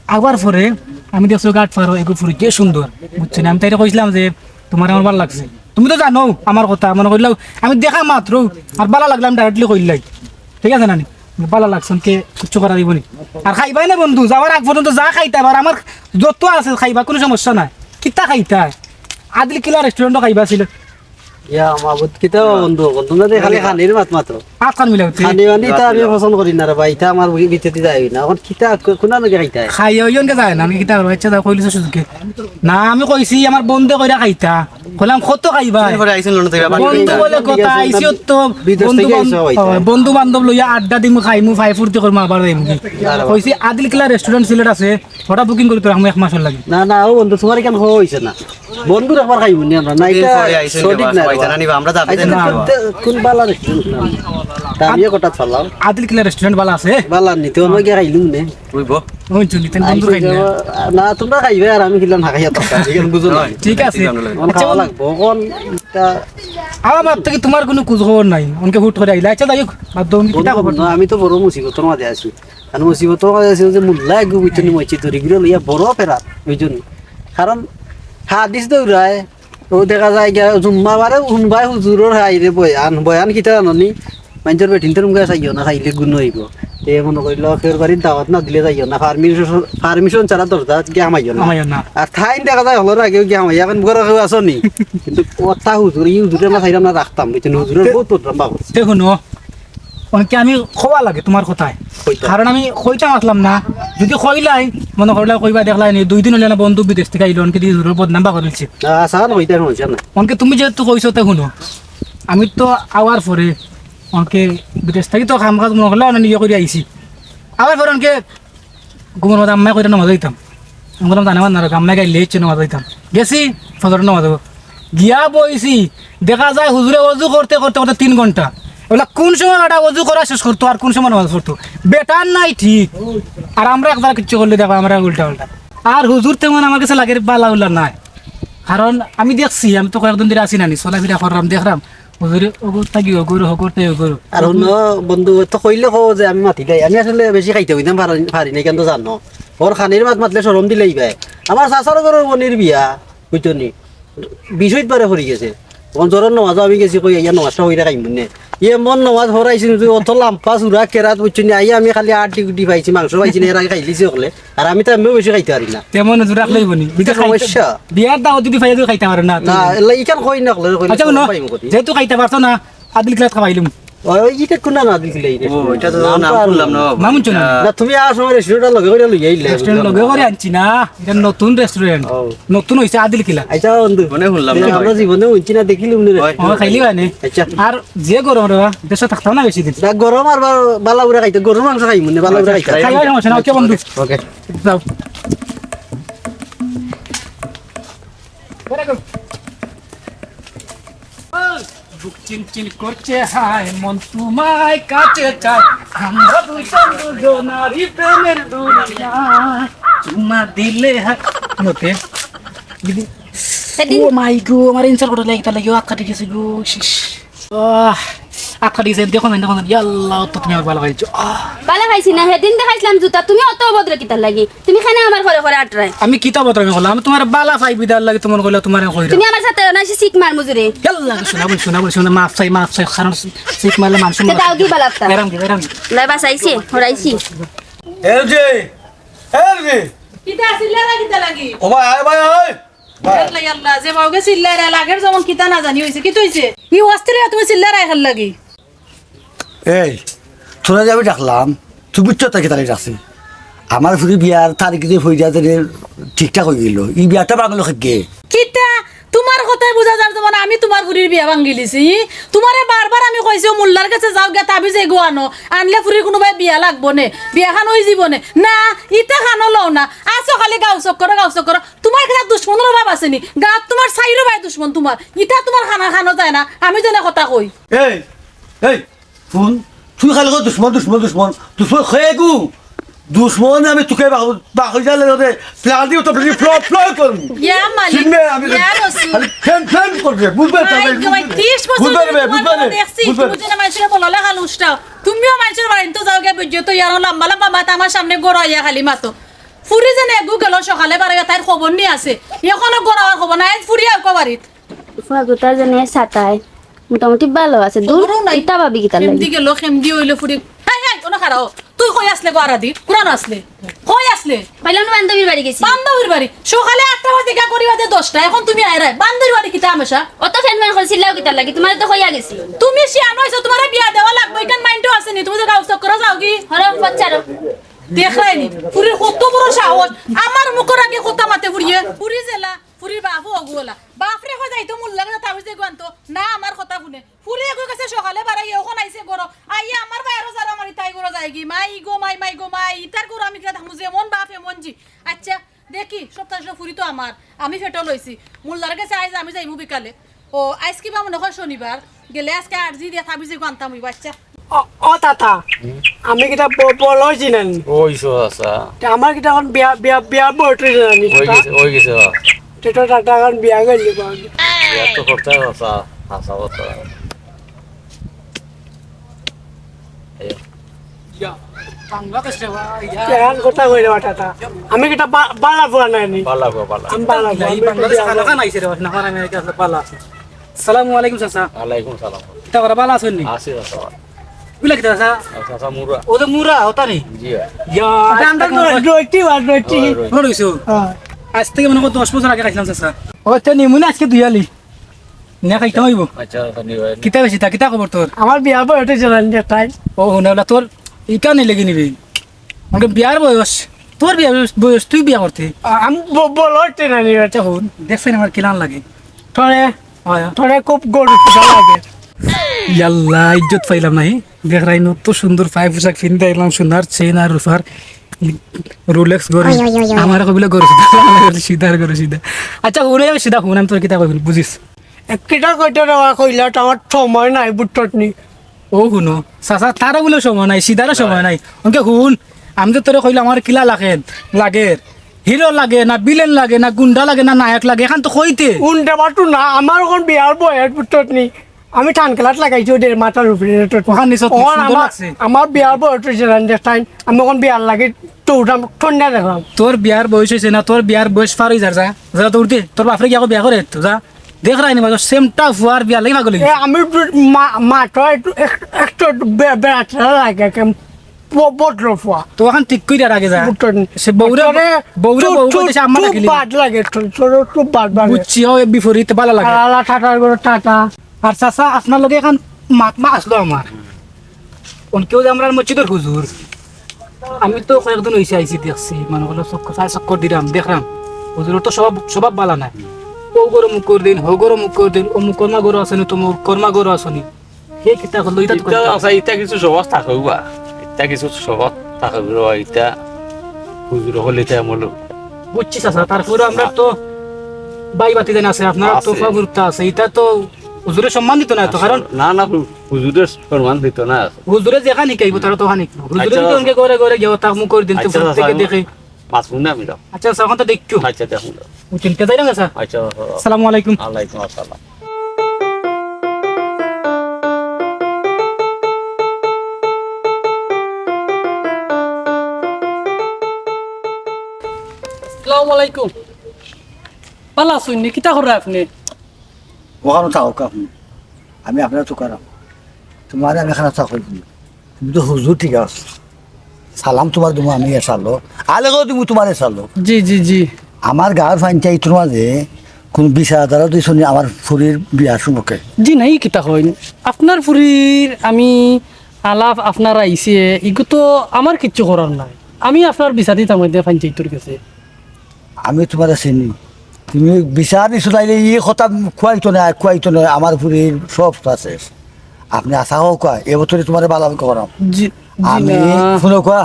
আবার পরে আমি দেখছো ঘাট পারো এগু ফুরি যে সুন্দর, বুঝছো নি? আমি তাইরে কইছিলাম যে তোমার আমার ভালা লাগছে, তুমি তো জানো আমার কথা, মনে করিলাও আমি দেখা মাত্র আর ভালা লাগলাম directly কইলাই, ঠিক আছে না নি? ভালা লাগছে, অনকে কিচ্ছু করা দিব নি। আর খাইবায় না বন্ধু, যাওয়ার আগ পর্যন্ত যা খাইতায়, আর আমার যত আছে খাইবা, কুনু সমস্যা নাই। কিতা খাইতায়? আদিল কিলা restaurant-ও খাইবা ছিল। ইয়া মাবুদ, কিতা বন্ধু, বন্ধু না দে খালি খানির মাত মাত্র। আত খান মিলাও তুই। খানি মানি তা আমি পছন্দ করি না রে ভাই, ইতা আমার ভিতরে যায় না। অখন কিতা কো-, কোন আগে খাইতায়? খাই ওই জনকে যায় না, আমি কিতা করবো? আচ্ছা, দাও, কইলিস সুযোগে। না, আমি কইছি আমার বন্ধে কইরা খাইতা। কইলাম, "কত খাইবা?" বন্ধু বলে কথা, আইছি তো বিদেশ বন্ধু থেকে আইছো বান্ধব, হয়তো। বন্ধু বান্ধব লইয়া আড্ডা দিমু, খাইমু, ফাই ফুর্তি করমু, আবার যাইমু কি? কইছি, আদিল কিলা restaurant সিলেট আছে, ওটা booking করি তো রাখমু এক মাসর লাগি। না, না, ও বন্ধু, তোমার কেন হওয়া হইছে না? বন্ধুর একবার খাইমু নি আমরা, না, এটা সঠিক না রে বা। আমরা জানি না। কোন বালা restaurant না? তা আমিও কথা চালাও। আদিল কিলা restaurant বালা আছে? বালা নি, তো আমরা গিয়া খাইলুম নে। বুঝবো। ওই জন্য তেন বন্ধু খাই না। না, তোমরা খাইবে আর আমি কিলা না খাইয়া থাকতাম, ঠিক আছে, বুঝো না? ঠিক আছে। অখন আচ্ছা, খাওয়া লাগবো, অখন তা আমার বাপ থেকে তোমার কুনু খোঁজ খবর নাই, অনকে হুট করে আইলা। আচ্ছা, যাই হোক, বাদ দাও, অনকে কিতা খবর? না, আমি তো বড় মুসিবতর মাঝে আছি। আর মুসিবতর মাঝে আছি যে মোল্লা এগু বুঝছো নি, মসজিদ ধরি গিরো লইয়া বড় ফেরাত, বুঝছো নি? কারণ হাদিস দৌড়ায়, ও দেখা যায় গিয়া জুম্মা বারে হুনবায় হুজুরর হাই রে বয়ান, বয়ান কিতা জানো নি? মাইনষর বেটিন্তর মুখে চাইও না, চাইলে গুনা অইবো। তে মনো করিল, কেউর বাড়িত দাওয়াত না দিলে যাইও না, permission, permission ছাড়া দরজাত গিয়া হামাইও না। হামাইও না। আর তাইন দেখা যায় হকলর আগে গিয়া হামাইয়া, অখন ঘরো কেউ আছো নি? কিন্তু কথা হুজুর, ই হুজুরে আমরা চাইলাম না রাখতাম, বুঝছো নি? হুজুরর তে-, বহুত বদনাম বার করছে। তে হুনো, অনকে আমি কওয়া লাগে তোমার কথায়। কইতা। কারণ আমি কইতাম আছলাম না, যদি কইলাই, মনো করিলাই কইবা দেখলাই নি, দুই দিন অইলো না বন্ধু বিদেশ থাকি আইলো, অনকে দি হুজুরর বদনাম বার করিলিছে। আ, আচ্ছা, না, কইতাম না, কইতাম না। অনকে তুমি যেহেতু কইছো, তে হুনো, আমি তো আওয়ার পরে অনকে বিদেশ থাকি তো কাম কাজ মনো করিলা অনে নিয়ে করি আইছি। আওয়ার পরে অনকে ঘুমর মাঝে আম্মায় কইরা নমাজ অইতাম। আমি কইলাম, "জানে মান না রে, আম্মায় গাইলে ইচ্ছে নমাজ অইতাম।" গেছি, ফজরর নমাজ অইবো। গিয়া বইছি, দেখা যায় হুজুরে অজু করতে করতে করতে তিন ঘন্টা। অলা কুন সময় বেটা অজু করা শেষ করতো আর কুন সময় নমাজ পড়তো? বেটার নাই ঠিক। আর আমরা একবার কিচ্ছু করলে দেখো আমরা উল্টা উল্টা। আর হুজুর তেমন আমার গেছে লাগের বালা উলা নাই। কারণ আমি দেখছি, আমি তো কয়েকদিন ধরি আছি না নি, চলাফিরা করলাম, দেখলাম, হুজুরে ওগর থাকি ওগর, হগর থাকি ওগর। আর অন্য বন্ধু তো কইলে কও যে আমি মাতিলাই, আমি আসলে বেশি খাইতে অইতাম পারি, পারি না, কিন্তু জানো, ওর খানির মাত মাতলে শরম দিলাইবায়। আমার চাচার ঘরর বইনর বিয়া, বুঝছো নি? বিশ বারে পড়ি গেছে। অখন জোহরর নমাজো আমি গেছি, কই, "আইয়া নমাজটা অইরা খাইমু নে।" এমন নমাজ পড়াইছইন, তুই অত লাম্বা চুড়া কেরাত বুঝছইন নি? আইয়া আমি খালি আড্ডি গুড্ডি পাইছি, মাংস পাইছি না, এর আগে খাইলিছি অকলে। আর আমি তো এমনেও বেশি খাইতে পারি না। তেমন হুজুর রাখলেই বনি। ইটা সমস্যা। বিয়ার দাওয়াত যদি পাইয়া তুই খাইতে পারো না, তুই না, এলা ইখান কই না, কই না, আচ্ছা, হুনো, পাইমু কতি? যেহেতু খাইতে পারছো না, আদিল কিলাত খাওয়াইলুম। ও, ইটা কোন না, আদিল কিলাই রে? ও, ইটা তো নাম না হুনলাম না বাবা। নাম হুনছো না? না, তুমি আসো, আমার রেস্টুরেন্টটা লগে করে লইয়া আইলে। রেস্টুরেন্ট লগে করে আনছি না, ইটা নতুন রেস্টুরেন্ট। ও। নতুন অইছে আদিল কিলা। আচ্ছা, বন্ধু। মনে হুনলাম না। আমরা জীবনে হুনছি না, দেখিলিমু নে। ও, খাইলি মানে? আচ্ছা। আর যে গরম রে বা, দেশো থাকতাম না বেশি দিন। না, গরম আর বা-, বালা উড়া খাইতে, গরুর মাংস খাইমু নে, বালা উড়া খাইতে। খাইবা সমস্যা না, OK বন্ধু। OK। যাও। বুক চিনচিন করছে হায়, মন তোমায় কাছে চায়, আমরা দুজন দুজনারই প্রেমের দুনিয়া। চুমা দিলে হায়। মতে। দিদি। ও মাই গো, আমার ইনসার করে লাগে, তাহলে আত কাটি গেছে গো, শিশ। আহ, আত কাটি গেছে, দেখো না, দেখো না, ইয়া আল্লাহ, তো তুমি আমার বালা পাইছো। আহ। বালা পাইছি না, হেদিন দেখাইছিলাম জুতা, তুমি অত অভদ্র কিতার লাগি? তুমি কেনে আমার ঘরে ঘরে আটরায়? আমি কিতা অভদ্রামি করলাম? আমি তোমার বালা পাই বিদার লাগি তোমার কইলা তোমার কইরা। তুমি আমার সাথে না এসে শিক মার মুজুরে। ইয়াল্লা, শোনা বল, শোনা বল, শোনা, মাফ চাই, মাফ চাই, কারণ শিক মারলে মানুষ তে দাও কি বালাপ্তা? এরাম কি, এরাম কি? লাই বাঁচাইছি, হরাইছি। LG, LG. কিতা চিল্লারা কিতা লাগি? ও ভাই, আয় ভাই, আয়। ভাই। ইয়াল্লা, ইয়াল্লা, যে বাউগে চিল্লারা লাগের যেমন কিতা না জানি হইছে, কিতা হইছে? ই অস্থির তুমি চিল্লারা এখান লাগি। এই, তোরা যে আমি ডাকলাম, তুই বুঝছো তাই কিতা লাগি ডাকছি? আমার ফুরি বিয়ার তারিখ যে হই যায়, তাহলে ঠিকঠাক হয়ে গেল। এই বিয়াটা বাংলো খেগে। কিতা? তোমার কথায় বুঝা যার যেমন আমি তোমার ফুরির বিয়া ভাঙ্গিলিছি। তোমারে বারবার আমি কইছি, "ও মোল্লার গেছে যাও গিয়া তাবিজ এগু আনো, আনলে ফুরির কোনো ভাই বিয়া লাগবো নে, বিয়াখান হই যাইবো নে।" না, ইতা খানো লও না, আসো খালি গাঁও চক্করো, গাঁও চক্করো। তোমার কিতা দুশমনর অভাব আছে নি? গাঁওত তোমার চাইরো ভাই দুশমন তোমার। ইতা তোমার খানা খানো যায় না, আমি যেনে কথা কই। এই, এই, হুন, তুই খালি কর দুশমন, দুশমন, দুশমন। দুশমন খয়ে গু। দুশমন আমি তোকে বাহু-, বাহুজালে ধরে প্লান দিও তো প্লান ফ্লো, ফ্লো করমু। ইয়া মালিক, চিনবে আমি ইয়া রসুল। খালি ফ্যান, ফ্যান করবে, বুঝবে তো, ভাই, বুঝবে। ভাই, ত্রিশ বছর বুঝবে ধরে রে, তোমার বুঝবে ঘরে রে, দেখছি, বুঝবে তুমি রে। যেন মানুষের বলালে খান উষ্টাও। তুমিও মানুষের বাড়িতে যাও গিয়া বুঝছো তো, ইয়ার লম্বা লম্বা মাথা আমার সামনে গড়াইয়া খালি মাতো। ফুরি যেন এগু গেল সকালে বারো তাইর খবর নিয়ে আছে। এখনো গড়াওয়ার খবর নাই, ফুরি আর কবারিত। ফুয়া গুতা যেনে সাতায়, মোটামুটি ভালো আছে। দূর, খবরও নাই। ইতা ভাবি কিতা লাগি? খেমদি গেল, খেমদি হইল ফুরি। হেই, হেই, ওনা খাড়াও। তুই কই আসলে গো আরাদি? কুরানো আসলে? কই আসলে? কইলাম না বান্ধবীর বাড়ি গেছি। বান্ধবীর বাড়ি? সকালে আটটা বাজে গা করিবা যে দশটা, এখন তুমি আইরায়। বান্ধবীর বাড়ি কিতা হামেশা? অত ফ্যান ফ্যান করে চিল্লাও কিতার লাগি? তোমারে তো কইয়া গেছি। তুমি শিয়ান হইছো, তোমারে বিয়া দেওয়া লাগবো, ইখান মাইন্ডও আছে নি? তুমি যে গাঁও চক্করো যাও কি? হরো, বাচ্চারো। দেখরায়নি? ফুরির কত বড় সাহস, আমার মুখর আগে কথা মাতে ফুরিয়ে। ফুরি জেলা। ফুরির বাপও অগুলা। বাপরে কয় যাইতো মোল্লার গেছে তাবিজ এগু আনতো। না, আমার কথা হুনে। ফুরি এগু গেছে সকালে বারাই, অখন আইছে ঘরো। আইয়া আমার বাইরও যারা মারি তাই ঘরো যায়গি। মাই গো মাই, মাই গো মাই। ইতার ঘরো আমি কিলা থাকমু? যেমন বাপ এমন জি। আচ্ছা, দেখি, সপ্তাহ শেষে ফুরি তো আমার। আমি ফেটো লইছি। মোল্লার গেছে আইজ আমি যাইমু বিকালে। ও, আইজ কিবা মনে কয় শনিবার। গেলে আজকে আরজি দিয়া তাবিজ এগু আনতাম অইবো, আচ্ছা। ও, ও তাতা, হুম? আমি কিতা ব-, বড় অইছি না নি? অইছো, চাচা। তে আমার কিতা এখন বিয়া, বিয়া, বিয়া বয়স অইছে না নি, ওই তাতা? গেছে, ওই গেছে, বাবা। তে তো তাতা এখন বিয়া করলি, বাবা। বিয়া তো করতে হবে, চাচা, হাছা কথা। এই। ইয়া, বাংলাদেশ রে ভাই, ইয়া। তে এখন কথা কইলে, বাবা, তাতা। আমি কিতা বা-, বালা ফুয়া না নি? বালা ফুয়া, বালা। আমি বালা ফুয়া, এই আমি বাংলাদেশ বিয়া খানা খান আইছে রে ভাই, না খান আমি আইছে, বালা আছে। সালামু আলাইকুম, চাচা। ওয়ালাইকুম সালাম। কিতা করা, বালা আছইন নি? আছি, চাচা। বুলে কিতা, চাচা? আচ্ছা, চাচা, মুরা। ও তো মুরা, ওটা নি? জি, ভাই। ইয়া, দাম দাম তো রুটি, আর রুটি। ওই, রুটি। মনে রইছো? হ্যাঁ। আজ থেকে মনে কর দশ বছর আগে খাইছিলাম, চাচা। ও, তে নিমুনে আজকে দুইয়ালি। নিয়া খাইতাম অইবো। আচ্ছা, চাচা, নিও, ভাই। কিতা বেশি তা, কিতা খবর তোর? আমার বিয়া বয়স অইছে না, যে তাই। ও, হুনে, ওলা তোর ইকা নেই লেগে নিবি। আমাকে বিয়ার বয়স, তোর বিয়ার বয়স, বয়স, তুই বিয়া করতে। আ-, আমি ব-, বড় অইতে না নি, আচ্ছা, হুন, দেখছেন আমার কিলান লাগে? তোরে, হয়। তোরে খুব গরু চুষা লাগে। ইয়াল্লা, ইজ্জত পাইলাম নাই। দেখরায়নি অত সুন্দর পায়ে পোশাক ফিন্দা আইলাম, সোনার চেইন আর রূপার রোলেক্স ঘড়ি। ওই, ওই, ওই, ওই। আমার কবিলা গরু সিধা, সিধা আর গরু সিধা। আচ্ছা, হুনে আমি সিধা হুন, আমি তোর কিতা কইবি, বুঝিস? এ, কিতা কইতে রে, ওয়া কইলা, তো আমার সময় নাই, বুঝছত নি? ও হুনো, চাচা, তারও বুলে সময় নাই, সিধারও সময় নাই। ওকে হুন, আমি তো তোরে কইলাম, আমার কিলা লাগে, লাগে, হিরো লাগে, না ভিলেন লাগে, না গুন্ডা লাগে, না নায়ক লাগে, এখন তো কইতে। গুন্ডা বাটু না, আমার এখন বিয়ার বয়স, বুঝছত নি? আমি ঠান খেলাত লাগাইছি ওদের মাথার উপরে, ওখান নিচত অখন সুন্দর আমার, লাগছে। আমার বিয়ার বয়স অইছে না, দেখতাইন, আমি এখন বিয়ার লাগি তো উঠাম, ঠান্ডা দেখলাম। তোর বিয়ার বয়স অইছে না, তোর বিয়ার বয়স পার অই যার, যা, যা দৌড় দে, তোর বাপরে গিয়া বিয়া করে তো, যা। দেখরায়নি মাঝে সেমটা ফুয়ার বিয়া লাগি পাগল অই গেছে। আমি একটু মা-, মাথা একটু এক-, একটু বে-, বেড়াতে লাগে, কেমন ব-, বদলো ফুয়া। তো অখান ঠিক কইরা রাখে যা। বুঝছো নি? সে বউরে, আরে, বউরে বউ কইতেছে, আম্মা ডাকিলি। বাদ লাগে, তোর, তোর একটু বাদ লাগে। বুঝছি, ও বিপরীত ভালা লাগে। আলা ঠাটার করে ঠাটা। আর চাচা, আপনার লগে অখন মাত মা আসলো আমার। অনকেও যে আমরার মসজিদর হুজুর, আমি তো কয়েকদিন অইছে আইছি, দেখছি, মনে করলো চক্কর, চার চক্কর দিলাম, দেখলাম, হুজুরর তো স্বভাব, স্বভাব ভালা নায়। ও গরম মুখর দিন, হো গরম মুখর দিন, ও মুখর মা গরু আসনি, তো মুখর মা গরু আসনি। হে কিতা করলো, ইটা তো ইটা করলো। আচ্ছা, ইটা কিছু স্বভাব থাকে বা, ইটা কিছু স্বভাব থাকে বা, ইটা হুজুর হকল ইটা আমল। বুঝছি চাচা, তারপরে আমরা তো ভাই ভাতিজা আছে, আপনার তো আছে। ফুয়া ফুরুত্তা আছে, ইটা তো হুজুরে সম্মান দিতো না তো, কারণ না, না, হু-, হুজুরে সম্মান দিতো না। হুজুরে যেখান হিকাইবো, তারা তো অখান হিকবো। হুজুরে আচ্ছা, যদি অনকে ঘরে ঘরে গিয়া তাক মুখর দিন তো আচ্ছা, ফুরুত্তা দেখে। মাছ মুন্না আমি দাও। আচ্ছা, চাচা, অখন তো দেখছো। আচ্ছা, দেখো। বুঝছেন, কে যাইলাম চাচা? আচ্ছা, বাবা। আসসালামু আলাইকুম। ওয়ালাইকুম আসসালাম। আসসালামু আলাইকুম। ভালা আছইন নি? কিতা কররা আপনে? অখানো থাকউক্কা। আমি আপনার তুকারাম। তুমারে আমি খানা চা কই দিমু। তুমি তো হুজুর, ঠিক আছে। সালাম তুমার দিমু আমি এসালো। আলেগো দিমু তুমার এসালো। জি, জি, জি। আমার গাঁওর পঞ্চায়েতর মাঝে কুনু বিচার আদালত দিছনি আমার ফুরির বিয়ার সম্পর্কে? জি না, ই কিতা কইন? আপনার ফুরির আমি আলাপ আপনার আইছে, ইগু তো আমার কিচ্ছু করার নাই। আমি আপনার বিচার দিতাম অইতে পঞ্চায়েতর গেছে। আমি তুমারে চিনি, তুমি বিচার দিছো, তাইলে ই কথা কুয়াইতো না, কুয়াইতো না, আমার ফুরির সব শেষ। আপনে আশা হউক্কা, এ বছরে তুমারে বালা আমি করাম। জি, জি আমি না। হুনউক্কা,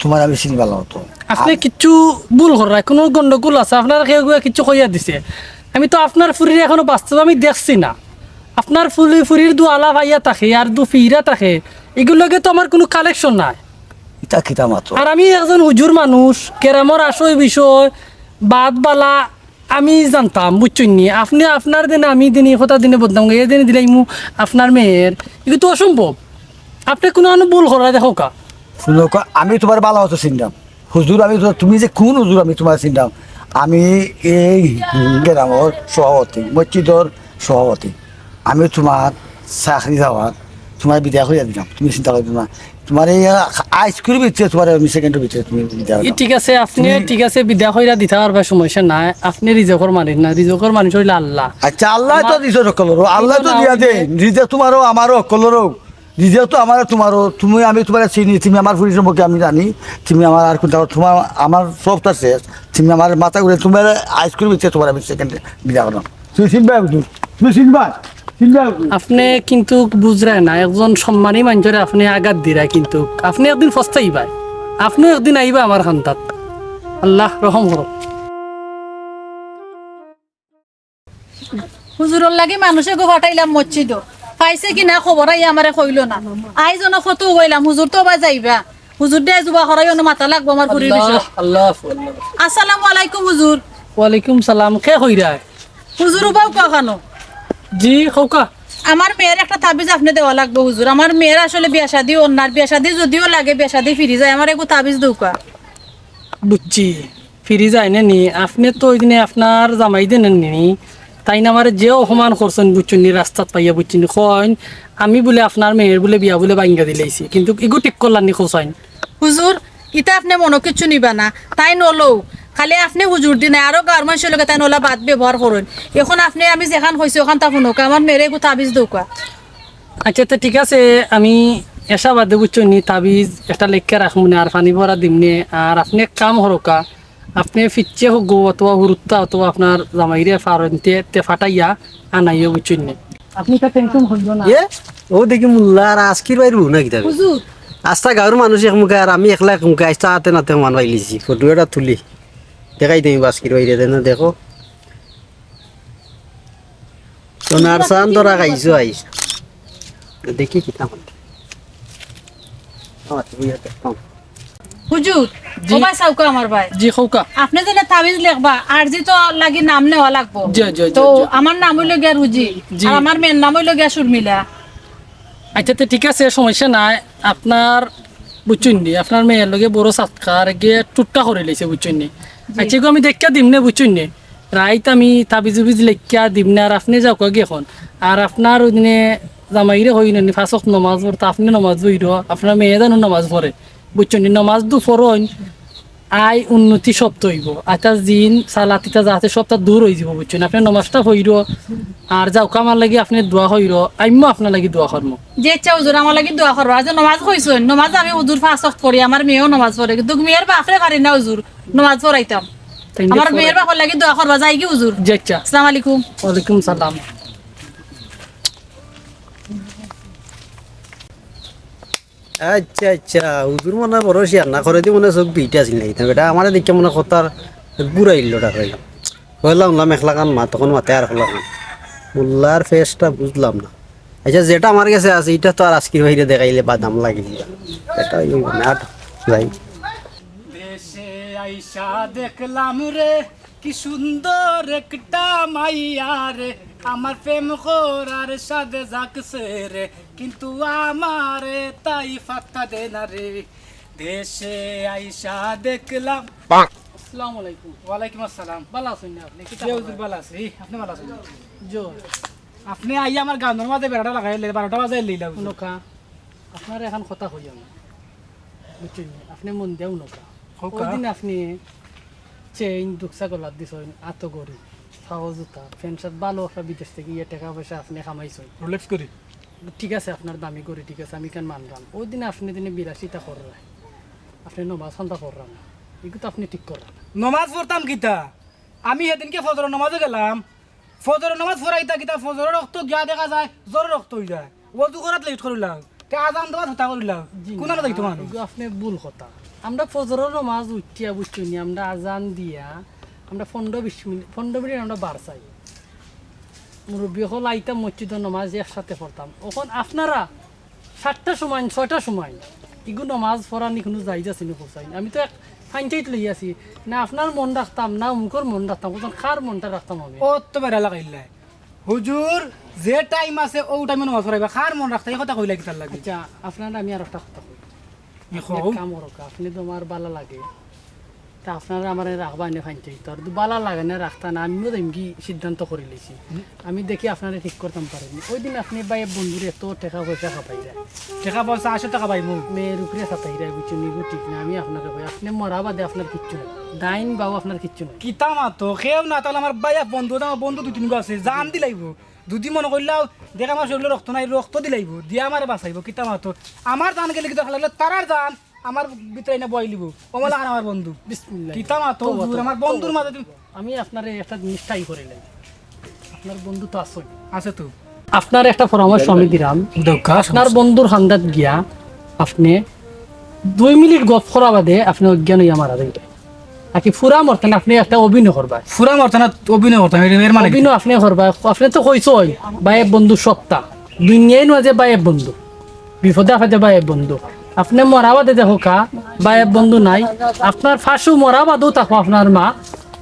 তুমারে আমি চিনি বালা মতো। আপনে কিচ্ছু ভুল কররা, কুনু গন্ডগোল আছে, আপনার কেউ কিচ্ছু কইয়া দিছে। আমি তো আপনার ফুরির এখনো বাস্তবে আমি দেখছি না। আপনার ফুরি-, ফুরির দু আলা পাইয়া থাকে আর দু ফিরা থাকে, ইগুর লগে তো আমার কুনু connection নাই। ইতা কিতা মাতো? আর আমি একজন হুজুর মানুষ, কেরামর আশয় বিষয়, বাদ বালা আমি জানতাম, বুঝছইন নি? আপনে আপনার দিনে আমি দিনে কথা দিনে বদনাম গাই, এ দিনে দিলাইমু আপনার মেয়ের, ইগু তো অসম্ভব। আপনে কুনু আনো ভুল কররা দেখউক্কা। হুনউক্কা, আমি তুমার বালা মতো চিনতাম। হুজুর, আমি তো, তুমি যে কুন হুজুর, আমি তুমার চিনতাম। আমি এই গ্রামর সভাপতি, মসজিদর সভাপতি। আমি তুমার চাকরি যাওয়ার, তুমারে বিদায় করিয়া দিলাম, তুমি চিন্তা করিও না। তুমারে এই আইজকুর ভিতরে, তুমারে আমি সেকেন্ডর ভিতরে তুমি বিদায় ই করিলাম। ঠিক আছে, আপনে তুমি ঠিক আছে, বিদায় করিয়া দিতা পারবা, সমস্যা নাই। আপনে রিজেকর মালিক না, রিজেকর মালিক অইলো আল্লা। আচ্ছা, আল্লায় তো আমার রিজেক হকলরও, আল্লায় তো দিয়া দেইন। রিজেক তুমারও, আমারও, হকলরও। রিজেক তো আমারও, তুমারও, তুমি, আমি তুমারে চিনি, তুমি আমার ফুরির সম্পর্কে আমি জানি, তুমি আমার আর কুনতা, তুমার, আমার সবটা শেষ, তুমি আমার মাথা ঘুরে, তুমার আইজকুর ভিতরে তুমারে আমি সেকেন্ডে বিদায় করিলাম। তুমি চিনবা হুজুর, তুমি চিনবা, চিনবা হুজুর। আপনে কিন্তুক বুঝরা না, একজন সম্মানী মানষরে আপনে আঘাত দিরা, কিন্তুক আপনে একদিন পস্তাইবা, আপনেও একদিন আইবা আমার কান্দাত। আল্লায় রহম করউক। হুজুরর লাগি মানুষ এগু পাঠাইলাম মসজিদো, পাইছে কি না খবর আইয়া আমারে কইলো না। আইজ অনো কত কইলাম, হুজুর তো অবায় যাইবা। হুজুররে জুবা করাই অনো মাতা লাগবো আমার ফুরির বিষয়। আল্লাহ, আল্লাহ, আল্লাহ। আসসালামু আলাইকুম হুজুর। ওয়ালাইকুম সালাম, কে কইরা? হুজুর, উবাও কওক্কা। জি, কওক্কা। আমার মেয়ের একটা তাবিজ আপনে দেওয়া লাগবো হুজুর। আমার মেয়ের আসলে বিয়া শাদি অর না, বিয়া শাদি যদিও লাগে, বিয়া শাদি ফিরি যায়, আমার এগু তাবিজ দেউক্কা। বুঝছি, ফিরি যায় না নি? আপনে তো ওই দিনে আপনার জামাই দেন নি, তাইন আমারে যে অপমান করছইন, বুঝছইন নি, রাস্তাত পাইয়া, বুঝছইন নি, কইন আমি বুলে আপনার মেয়ের বুলে বিয়া বুলে ভাঙ্গা দিলাইছি, কিন্তুক ইগু ঠিক করলা নি, কওছাইন। হুজুর, ইতা আপনে মনো কিচ্ছু নিবা না, তাইন অলাউ, খালি আপনে হুজুরদি নায়, আরো গাঁওর মানষর লগে তাইন অলা বাদ ব্যবহার করইন। অখন আপনে আমি যেখান কইছি অখানতা হুনউক্কা, আমার মেয়েরে এগু তাবিজ দেউক্কা। আচ্ছা, তে ঠিক আছে, আমি এশা বাদে বুঝছইন নি, তাবিজ একটা লেখিয়া রাখমু নে, আর পানি ভরা দিমু নে, আর আপনে এক কাম করউক্কা, আপনে ফিরছে হউক গো, অথবা হুরুত্তা, অথবা আপনার জামাইরে ফারইনতে তে ফাটাইয়া আনাইও, বুঝছইন নি? আপনে ইতা tension করিও না। এ, ও দেখি মোল্লা আর আজকির ভাইর বউ না কিতা বে? হুজুর। আস্তা গাঁওর মানুষ এক মুখে আর আমি একলা এক মুখে, আস্তা আতে নাতে মান পাইলিছি। ফটো এটা তুলি। দেখাই দেই আজকির ভাইরে দেন, দেখো। সোনার চান ধরা খাইছো আইস। দেখি কিতা হয়। ও, তুমি এটা পাও। হুজুর, জি। ও ভাই, চাউক্কা আমার ভাই। জি, কউক্কা। আপনে যেন তাবিজ লেখবা, আরজি তো লাগি নাম নেওয়া লাগবো। জি, জি, জি, তো জি। আমার নাম অইলো গিয়া রুজি, জি। আর আমার মেয়ের নাম অইলো গিয়া শর্মিলা। আচ্ছা, তে ঠিক আছে, সমস্যা নাই। আপনার, বুঝছইন নি, আপনার মেয়ের লগে বড় সাতকার গিয়ে টুট্টা করিলাইছে, বুঝছইন নি? জি। আচ্ছা, এগু আমি দেখিয়া দিমু নে, বুঝছইন নি? রাইত আমি তাবিজ উবিজ লেখিয়া দিমনে, আর আপনে যাউক্কা গি অখন। আর আপনার ওই দিনে জামাইরে কইন নি, পাঁচ ওয়াক্ত নমাজ পড়তা, আপনে নমাজ পড়ো, আপনার মেয়ে জানো নমাজ পড়ে, বুঝছইন নি? নমাজ দু পড়ইন, আয় উন্নতি সব তো অইবো। আইতা জিন সালাত ইতা যাতে সবতা দূর অইযিবো, বুঝছইন নি? আপনে নমাজটা পড়ো, আর যাউক্কা আমার লাগি আপনে দোয়া করো, আমিও আপনার লাগি দোয়া করমু। জি আচ্ছা হুজুর, আমার লাগি দোয়া করবা। আজ নমাজ কইছইন, নমাজ আমি হুজুর পাঁচ ওয়াক্ত পড়ি, আমার মেয়েও নমাজ পড়ে, কিন্তু মেয়ের বাপরে পারি না হুজুর নমাজ পড়াইতাম। তাইলে আমার পড়াই- মেয়ের বাপর লাগি দোয়া করবা, যাই গি হুজুর। জি আচ্ছা। আসসালামু আলাইকুম। ওয়ালাইকুম সালাম। আচ্ছা, আচ্ছা, হুজুর মনে অয় বড় হুশিয়ার না, করে দি মনে অয় চউখ বিটা আছিল নাকি? তা বেটা আমারে দেখিয়া মনে অয় কথার ঘুরাইল ওটা কইলাম। কইলাম না মেখলা খান মা, তখন মাতে আর হলো না। মোল্লার ফেসটা বুঝলাম না। আচ্ছা, যেটা আমার গেছে আছে, ইটা তো আর আজকের বাইরে দেখাইলে বাদাম লাগিল। এটা অইল না, আর যাই। দেশে আইসা দেখলাম রে, কি সুন্দর একটা মাইয়া রে, আমার প্রেম করার সাধে জাগছে রে, কিন্তু আমারে তাই পাত্তা দে না রে। দেশে আইসা দেখলাম। আসসালামু আলাইকুম। ওয়ালাইকুম আসসালাম। ভালা আছইন নি আপনে? কিতা জি হুজুর, খবর? ভালা আছি। আপনে ভালা আছইন নি? জি। আপনে আইয়া আমার গাউর মাঝে বেড়াটা লাগাইলে, বারোটা বাজাইলিলা হুজুর। হুনউক্কা, আপনারে এখান কথা কইয়াম, বুঝছইন নি? আপনে মন দিয়া হুনউক্কা। কউক্কা। ওই দিন আপনে চেইন, দুকসা গলাত দিছইন, আতো ঘড়ি, পাও জুতা, প্যান্ট শার্ট, ভালা একটা বিদেশ থাকি ইয়া টেকা পয়সা আপনে কামাইছইন। রোলেক্স ঘড়ি। ঠিক আছে, আপনার দামি ঘড়ি, ঠিক আছে, আমি ইখান মানরাম। ওই দিন আপনে দিনে বিলাসিতা কররা, আপনে নমাজ খান্তা পড়রা না, ইগু তো আপনে ঠিক কররা না। নমাজ পড়তাম কিতা? আমি হেদিনকে ফজরর নমাজো গেলাম, ফজরর নমাজ পড়াইতা কিতা, ফজরর রক্ত গিয়া দেখা যায়, জোহরর রক্ত অই যায়। ওযু করাত লেট করিলাও, তে আজান দেওয়াত হতা করিলাও। জি না, কুনানো যাইতো মানুষ? ইগু আপনে ভুল কথা। আমরা ফজরর নমাজ উঠিয়া, বুঝছইন নি, আমরা আজান দিয়া, আমরা পনেরো বিশ মিনিট, পনেরো মিনিট আমরা বার চাই। মুরব্বি অকল আইতা মসজিদো নমাজ একসাথে পড়তাম। অখন আপনারা সাতটার সময়, ছয়টার সময়, ইগু নমাজ পড়ানি কুনু জাইজ আছে নি কউছাইন? আমি তো এক পঞ্চায়েত লইয়া আছি, না আপনার মন রাখতাম, না অমুকর মন রাখতাম, কউছাইন কার মনটা রাখতাম আমি? ও তো বেড়া লাগাইলাই। হুজুর, যে টাইম আছে, অউ টাইমে নমাজ পড়াইবা। কার মন রাখতা, ই কথা কইলা কিতার লাগি? আচ্ছা, আপনারে আমি আর একটা কথা কই। এ, আপনে কও। এক কাম করউক্কা, আপনে তো আমার ভালা লাগে। তা আপনারা আমারে রাখবা নে ফাইনতে, তোর তো ভালা লাগে না রাখতা না, আমিও তো এমকি সিদ্ধান্ত করি লইছি। হুম। আমি দেখি আপনারে ঠিক করতাম পারি নি। ওই দিন আপনে ভাই বন্ধুরে এত টেকা পয়সা খাবাইরা। টেকা পয়সা আশো টেকা পাইমু। মেয়ের উপরে সাতাইরা, বুঝছো নি, ঠিক না, আমি আপনারে কই, আপনে মরা বাদে আপনার কিচ্ছু নাই। ডাইন বাউ আপনার কিচ্ছু নাই। কিতা মাতো, কেউ না, তাইলে আমার ভাই এক বন্ধু, আমার বন্ধু দুই তিনগু আছে, জান দিলাইবো। যদি মনে করলাও, দেখ আমার শরীরো রক্ত নাই, রক্ত দিলাইবো, দিয়া আমারে বাঁচাইবো, কিতা মাতো। আমার জান গেলে কিন্তু লাগলে তারার জান আমার ভিতরে আইনা বওয়াইলিবো। অমলা খান আমার বন্ধু। বিসমিল্লাহ। কিতা মাতো, তওবা, হুজুর, তওবা, আমার বন্ধুর তওবা, মাঝে তুমি তওবা। আমি আপনারে একটা জিনিস ট্রাই করিলাই। আপনার বন্ধু তো আছইন। আছে তো। আপনারে একটা পরামর্শ আমি দিরাম। দরকার, আপনার সমস্যা। বন্ধুর কান্দাত গিয়া আপনে দুই মিনিট গপ করা বাদে আপনে অজ্ঞান অইয়া মারা যাইবা। আর কি পুরা মরতা না, আপনে একটা অভিনয় করবা। পুরা মরতা না, অভিনয় করতাম, এর, এর মানে কি? অভিনয় আপনে করবা, আপনে তো কইছইন, ভাই বন্ধু সত্তা। দুনিয়ার মাঝে ভাই বন্ধু, বিপদে আপদে ভাই বন্ধু। আপনে মরা বাদে দেখউক্কা, ভাই বন্ধু নাই, আপনার পাশো মরা বাদেও থাকবো আপনার মা,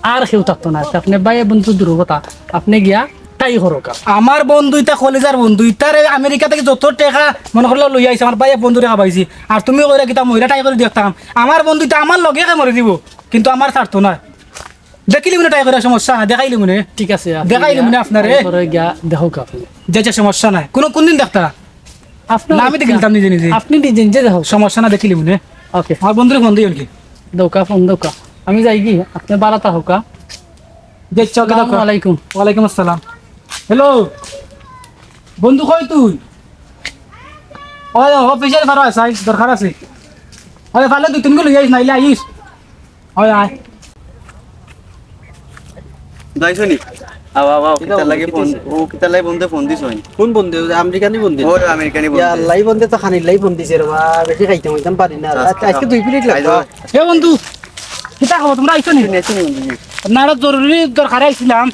আর কেউ থাকতো না। আপনে ভাই বন্ধু দূরর কথা, আপনে গিয়া ট্রাই করউক্কা। আমার বন্ধু ইতা কলিজার বন্ধু, ইতারে আমেরিকা থাকি যত টেকা মনে করলে লইয়া আইছে, আমার ভাই বন্ধু টেকা পাইছি। আর তুমি কইরা কিতা মইরা ট্রাই করি দেখতাম, আমার বন্ধু ইতা আমার লগে একে মরি দিবো। কিন্তু আমার ছাড়তো না। দেখিলিমুনে ট্রাই করি, সমস্যা নাই, দেখাইলিমুনে। ঠিক আছে, আপনে দেখাইলিমুনে গিয়া আপনারে। ট্রাই করি গিয়া দেখউক্কা আপনে। যে, যে সমস্যা নাই। কুনু, কুনদিন দেখতা? আপনার না, আমি ইচ্ছা। দেখিলিতাম নিজে নিজে। আপনে নিজে নিজে দেখউক্কা। সমস্যা না, দেখিলিমুনে। ওকে। আমার বন্ধুরে ফোন দিও নাকি? দেউক্কা, ফোন দেউক্কা। আমি যাইগি, আপনে ভালা থাকউক্কা। যে, ওকে, আসসালামু আলাইকুম। ওয়ালাইকুম আসসালাম। হ্যালো, বন্ধু কই তুই? ওই, অফিসে বারো আয়, দরকার আছে। ওই, পারলে দুই তিনগু লইয়া আইস, নাইলে আইস। ওই, আয়। যাইছো নি? আও, আও, আও, কিতা কিতার লাগি বন্ধু ফোন, দিছে? ও কিতার লাগি বন্ধু ফোন দিছো নি? কোন বন্ধু? ওই যে আমেরিকানি বন্ধু? ওই আমেরিকানি বন্ধু। ইয়া আল্লাহ, ই বন্ধু তো খানির লাগি ফোন দিছে রে বা, বেশি খাইতাম পারি না। আচ্ছা, আচ্ছা, আজকে দুই প্লেট লাগবো। আইজো। এ বন্ধু, কিতা খবর? তোমরা আইছো নি? শুনে, শুনে, শুনে। না, এটা জরুরি দরকারে আইছিলাম।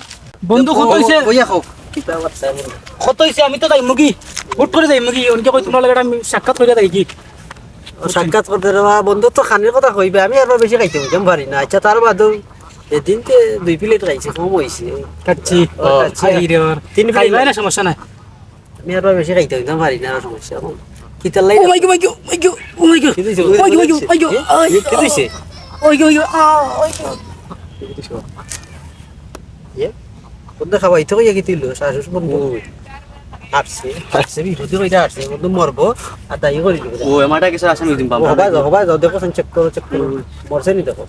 বন্ধু, কত ও, হইছে? ও, ওইয়া হোক। কিতা বার্তা বলো? কত হইছে? আমি তো যাইমুগি। হুট করি যাইমুগি। অনকে কই তোমরা লগে একটা আমি সাক্ষাৎ করিয়া যাইগি। ও, সাক্ষাৎ করতে রে বা, বন্ধু তো খানির কথা কইবে। আমি আর বেশি খাইতে পারি না। আচ্ছা, তার বাদেও এদিন তে দুই প্লেট খাইছি, কম হইছে। খাচ্ছি। ও, খাচ্ছি। খাই রে ওর। তিন প্লেট খাইবায় না, সমস্যা নাই। আমি আর বেশি খাইতে হইতাম পারি না, আর সমস্যা এখন। কিতার লাগি? Oh my God, my God, my God, oh my God। কি দিছে? Oh my God, my God, my God। এ? এ, কি দিছে? Oh my God, my God, ah, oh my God। কি দিছে? ইয়ে, বন্ধু খাওয়াইতে কইয়া কি তুইলো? শাশুড় বন্ধু। ও। হারছে, হারছে, বিপদে কইরা হারছে। বন্ধু মরবো, আর তাই করি দিবো। ও, এমাটা কিছু আছে নি দিন ও, বাবা। হবাই যাও, হবাই যাও, দেখো, চেক করো, চেক করো। মরছে নি দেখো।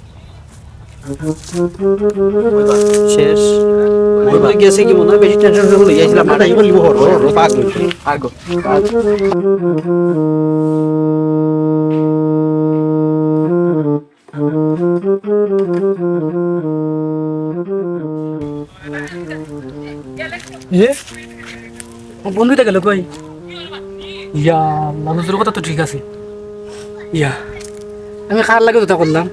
শেষ। বন্ধু গেছে কি মনে হয়, বেশি টেনশন করে লইয়া আইছিলাম। আর তাই করি দিবো, হর, হর, হর, পাক। আর গো। এ? আমার বন্ধুটা গেল কই? ইয়া, মানুষের কথা তো ঠিক আছে। ইয়া, আমি কার লাগে কথা করলাম?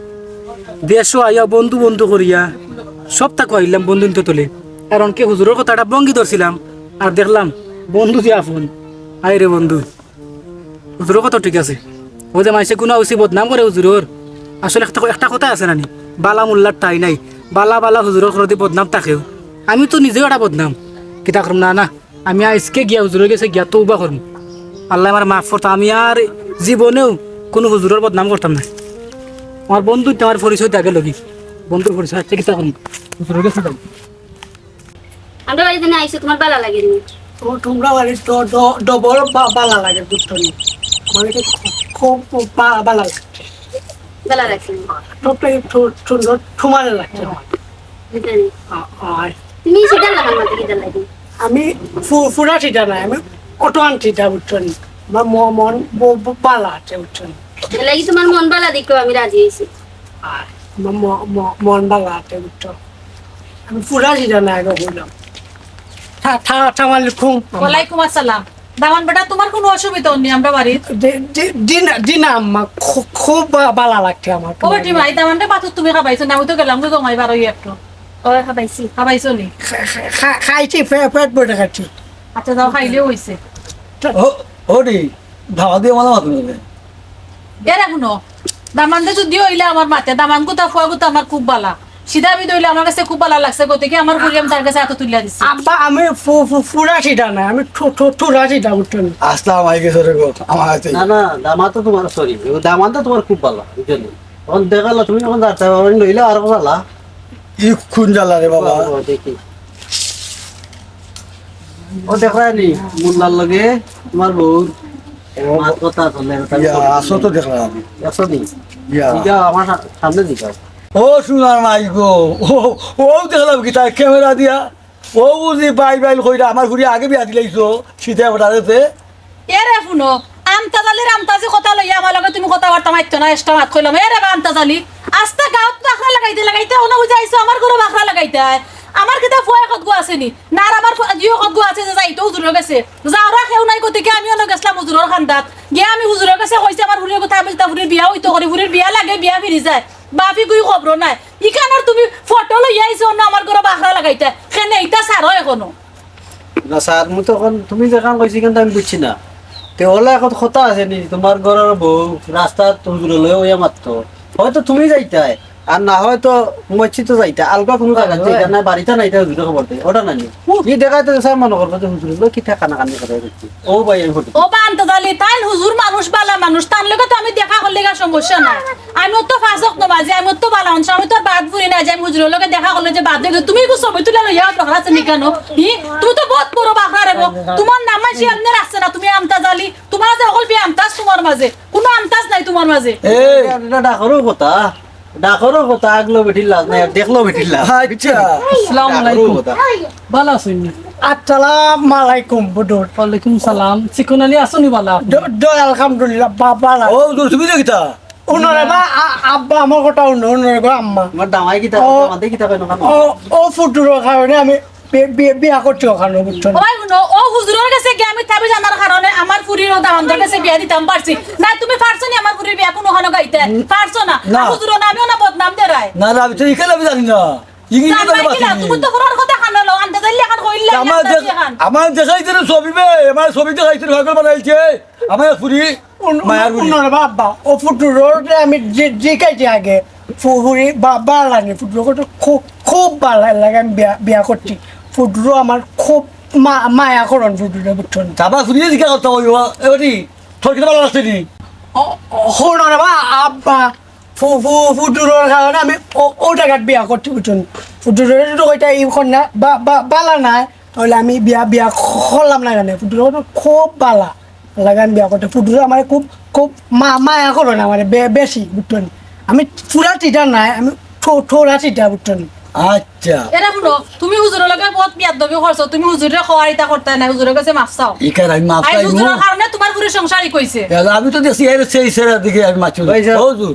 দেশো আইয়া বন্ধু বন্ধু করিয়া সব তাকু আইলাম বন্ধুত্ব তলে। কারণ কি হুজুরের কথাটা ভঙ্গি ধরছিলাম, আর দেখলাম বন্ধু যে আপন। আয় রে বন্ধু। হুজুরের কথা ঠিক আছে। ও যে মাইনষে গুনা উসি বদনাম করে হুজুরের, আসলে একটা, একটা কথা আছে নানি, বালা মোল্লার ঠাই নাই, বালা বালা হুজুরের ঘরদি বদনাম থাকেও। আমি তো নিজেও একটা বদনাম, কিতা করমু না, না, আমি আইজকে গিয়া হুজুরের গেছে গিয়া তৌবা করমু, আল্লায় আমারে মাফ করতা, আমি আর জীবনেও কুনু হুজুরের বদনাম করতাম না। আমার বন্ধু, আমার পরিচয় আগে লবি, বন্ধুর পরিচয় আছে, কিতা করমু, হুজুরের গেছে যাই। আমরা বাড়িত আইছো, তুমার বালা লাগে নি? তো-, তুমরা বাড়ি তো ড-, ডবল বা-, বালা লাগে, বুঝছো নি? আমার এটা খু-, খুব বা-, বালা লাগে। বালা লাগছে নি? তো তো একটু সুন্দর তোমার লাগছে আমার। বুঝলে নি? আ-, আর তুমি সিধা লাগার মাঝে কিতা লাগে? আমি ফু-, ফুরা সিধা নাই, আমি অটোয়ান সিধা, বুঝছো নি? আমার ম-, মন ব-, ব-, বালা আছে, বুঝছো নি? এর লাগি তুমার মন বালা দেখো আমি রাজি হইছি। আর আমার ম-, ম-, মন বালা আছে, বুঝছো? আমি ফুরা সিধা না, আগে হইলাম। থা-, থা-, থামালি খুব। ওয়ালাইকুম আসসালাম। দামান বেটা, তুমার কুনু অসুবিধা নি আমরা বাড়িত? জি, জি, জি না, জি না আম্মা, খু-, খুব বা-, বালা লাগছে আমার। ও বেটি মাই, দামান রে, ভাত তুমি খাবাইছো না? আমি তো গেলাম গো, জমাই বারো একটু। ও খাবাইছি। খাবাইছো নি? খা-, খা-, খা-, খাইছি, পে-, পেট ভরে খাইছি। আচ্ছা, যাও, খাইলেও হইছে। ও, ও রে, ধাওয়া দিয়ে মালা মাথা নেবে। এরে হুনো, দামান্দে যদি অইলে আমার মাতে, দামান্দ গুতা ফুয়া গুতা আমার খুব বালা। সিধা বিধা অইলে আমার গেছে খুব বালা লাগছে, গতিকে আমার ফুরি আমি তার গেছে আতো তুলিয়া দিছি। আব্বা, আমি ফু-, ফু-, ফুরা সিধা না, আমি ঠু-, ঠু-, ঠুরা সিধা, বুঝছো নি? আসলাম আই গেছে রে গো, আমার হাতে। না, না, দামান্দ তো তুমার, sorry, ও দামান্দ তো তুমার খুব বালা, বুঝছো নি? অখন দেখালো তুমি অখন যাইতায় পারো নি, লইলে আর বালা। ই কোন জ্বালা রে বাবা? ও, ও, দেখি। ও দেখরায় নি, মোল্লার লগে তুমার বউর ও, মাত কথা চলে, ইয়া, আসো তো দেখলাম। আসো নি? ইয়া। ইটা আমার সা-, সামনে দিকে। ও সোনার মাই গো, ও, ও দেখলাম কিতা ক্যামেরা দিয়া, ও বুঝি বাই বাই কইরা আমার ফুরি আগে বিয়া দিলাইছো, সিধা বেটারে। এরে হুনো, আমতাজ আলীর আমতাজি কথা লইয়া আমার লগে তুমি কথাবার্তা মাতিও না, extra মাত কইলাম। এরে বা আমতাজ আলী, আস্তা গাঁওত বাখরা লাগাইতে লাগাইতে অনো বুঝি আইছো আমার ঘরো বাখরা লাগাইতায়। আমার কিতা ফুয়া কতগু আছে নি? না আর আমার ফু-, জিও কতগু আছে যে যাইতো হুজুরর গেছে। যাওরা কেউ নাই, গতিকে আমি অনো গেছলাম হুজুরর কান্দাত। গিয়া আমি হুজুরর গেছে কইছি আমার ফুরির কথা, আমি যেতা ফুরির বিয়া অইতো করি, ফুরির বিয়া লাগে, বিয়া ফিরি যায়। বাফি গুই খবরও নাই। ইখানর তুমি ফটো লইয়া আইছো অনো আমার ঘরো বাখরা লাগাইতায়। কেনে ইতা ছাড়ো এখনো। না স্যার, মুই তো অখন তুমি যেখান কইছো ইখান তো আমি বুঝছি না। তে অলা অখন কথা আছে নি, তুমার ঘরর বউ রাস্তাত হুজুরর লগে অইয়া মাততো, হয়তো তুমি যাইতায়, আর না হয়তো মসজিদো যাইতায়, আলগা কুনু জাগাত যাইতায় না, বাড়িত না, ইতা হুজুরে খবর দেয়, ওটা না নি। ই দেখাইতে স্যার মনে করবো যে হুজুরর লগে কিতা কানাকানি কথা কইছি। ও ভাই, আমি ফটো ও বা আমতাজ আলী, তাইন হুজুর মানুষ, বালা মানুষ, তান লগে তো আমি দেখা করলে গা সমস্যা নাই। আমি তো পাঁচ ওয়াক্ত নামাজি, আমি তো বালা মানুষ, আমি তো বাদ ফুরি না যে আমি হুজুরর লগে দেখা করলে যে বাদ দেবে। তুমি ইগু ছবি তুলে লইয়া বাখরা আছে নি কেনে? ই, তুমি তো বহুত বড় বাখরা রে গো। তুমার নাম মানষে এমনে রাখছে না, তুমি আমতাজ আলী। তুমার যে অকল বিয়া আমতাজ তুমার মাঝে, কুনু আমতাজ নাই তুমার মাঝে। এই, ইটা ডাকরও কথা, ডাকরও কথা, আগলো বেটির লাজ নাই, আর দেখলো বেটির লাজ। আচ্ছা। আসসালামু আলাইকুম। ডাকরও কথা। বালা আছইন নি? আসসালামু আলাইকুম, বুডুর। ওয়ালাইকুম সালাম। চিকন আলী, আছো নি বালা? দ-, দ-, আলহামদুলিল্লাহ, বা-, বালা। ও, হুজুর, তুমি যে কিতা? হুনো রে বা, আ-, আব্বা, আমার কথা হুনো, হুনো রে গো, আম্মা। আমার দামাই কিতা, ও, দামান্দে কিতা কয় না? ও, ও ফুটুরর কারণে আমি বি-, বি-, বিয়া করছি অখানো, বুঝছো নি? ওই হুনো, ও হুজুরর গেছে গিয়া আমি তাবিজ আনার কারণে আমার ফুরির ও দামান্দর গেছে বিয়া দিতাম পারছি। না, তুমি পারছো নি আমার ফুরির বিয়া কুনুখানো গাইতে? পারছো না। না। আর হুজুরর নামেও না বদনাম দেরায়। না, না, আমি তো ইখান আমি জানি না। ইগিন জানবায় কিতা কিলা? তুমি তো ফুরার কথা খানো লও, আনতে যাইলে এখান কইলে আমার আনতে দেখ-, এখান। আমার দেখাইছে রে ছবি বে, আমার ছবি দেখাইছে রে, পাগল বানাইছে। আমার ফুরি মায়ার ফুরি। হুনো রে বা আব্বা, ও ফুটুররে আমি যে, যে কাইছে আগে, ফু-, ফুরি বা-, বালা লাগে, ফুটুররে খুব, খুব বালা লাগে, আমি বিয়া, বিয়া করছি। ফুটুরও আমার খুব মা-, মায়া করন ফুটুররে, বুঝছো নি? তারপর ফুরিয়ে জিজ্ঞাসা করতে হইব, এবারে তোর কিতা বালা লাগছে নি? ও, ও, হুনো রে বা আব্বা, ফু-, ফু-, ফুটুরর কারণে আমি ও-, ও জাগাত বিয়া করতে, বুঝছনি? ফুটুররে তো কইতা ই কন্যা বা-, বা-, বালা নায়, তাইলে আমি বিয়া, বিয়া করলাম না কেনে? ফুটুর খুব বালা, লাগান বিয়া করতে। ফুটুরে আমারে খুব, খুব মা-, মায়া করে না, আমারে বে-, বেশি, বুঝছনি? আমি পুরা চিটার নায়, আমি থো-, থোড়া চিটার, বুঝছনি? আচ্ছা। এরা হুনো, তুমি হুজুরর লগে বহুত বেয়াদবি করছো, তুমি হুজুররে কওয়ার ইতা করতায় নায়, হুজুরর গেছে মাফ চাও। ইকার আমি মাফ আই চাইমু। হুজুরর কারণে তুমার পুরি সংসার ই কইছে। এলা আমি তো দেখছি এর সেই সেরা দিকে আমি মাছু। ভাই সাহেব। ও হুজুর,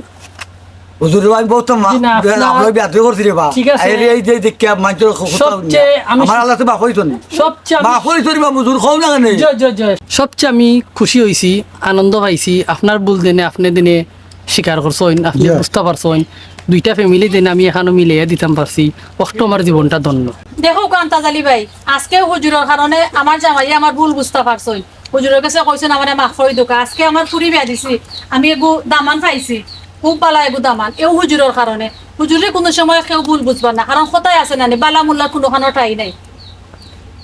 হুজুর রে, আমি বহুত মা-, জি না, আপনার আমরা বেয়াদবি করছি রে বা। ঠিক আছে। এই, এই যে দেখিয়া মানষর কথা সবচেয়ে আমি আমার আল্লাহ তো মাফ হইতো না। সবচেয়ে আমি মাফ হইতো রে বা, হুজুর, কও না কেনে? জি, জি, জি। সবচেয়ে আমি খুশি হইছি, আনন্দ পাইছি, আপনার ভুল দেনে আপনে দেনে স্বীকার করছইন, আপনে জি। বুঝতা পারছইন। দুইটা family দেনে আমি এখানো মিলাইয়া দিতাম পারছি, অখটু আমার জীবনটা ধন্য। দেখো কান্তাজ আলী ভাই, আজকে হুজুরর কারণে আমার জামাইয়ে আমার ভুল বুঝতা পারছইন। হুজুরর গেছে কইছইন আমারে মাফ করি দেউক্কা। আজকে আমার ফুরি বিয়া দিছি, আমি এগু দামান পাইছি, খুব বালা এগু দামান। এও হুজুরর কারণে। হুজুররে কুনু সময় কেউ ভুল বুঝবা না, কারণ কথায় আছে না নি, বালা মুল্লা কুনুখানো ঠাই নাই।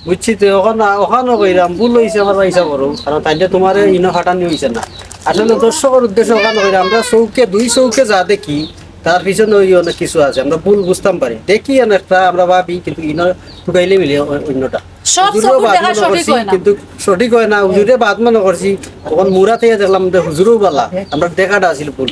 বুঝছি তো, অখান, অখানও কইরাম, ভুল হইছে আমার পয়সা বড়, কারণ তাইলে তুমারে ইনো ফাটানি হইছে না। আসলে দর্শকর উদ্দেশ্যে অখান কইরাম, আমরা চউখে, দুই চউখে যা দেখি, তার পিছনে ওই অনেক কিছু আছে, আমরা ভুল বুঝতাম পারি, দেখি এন একটা আমরা ভাবি, কিন্তু ইনো টুকাইলে মিলে অ-, অন্যটা। সব হুজুরও চকুর বাদ দেখা মনে সঠিক করছি, হয় না। কিন্তু সঠিক হয় না, হুজুরে বাদ মনে করছি। তখন মুরা থেকে দেখলাম যে হুজুরও বালা, আমরা দেখাটা আছিল ভুল।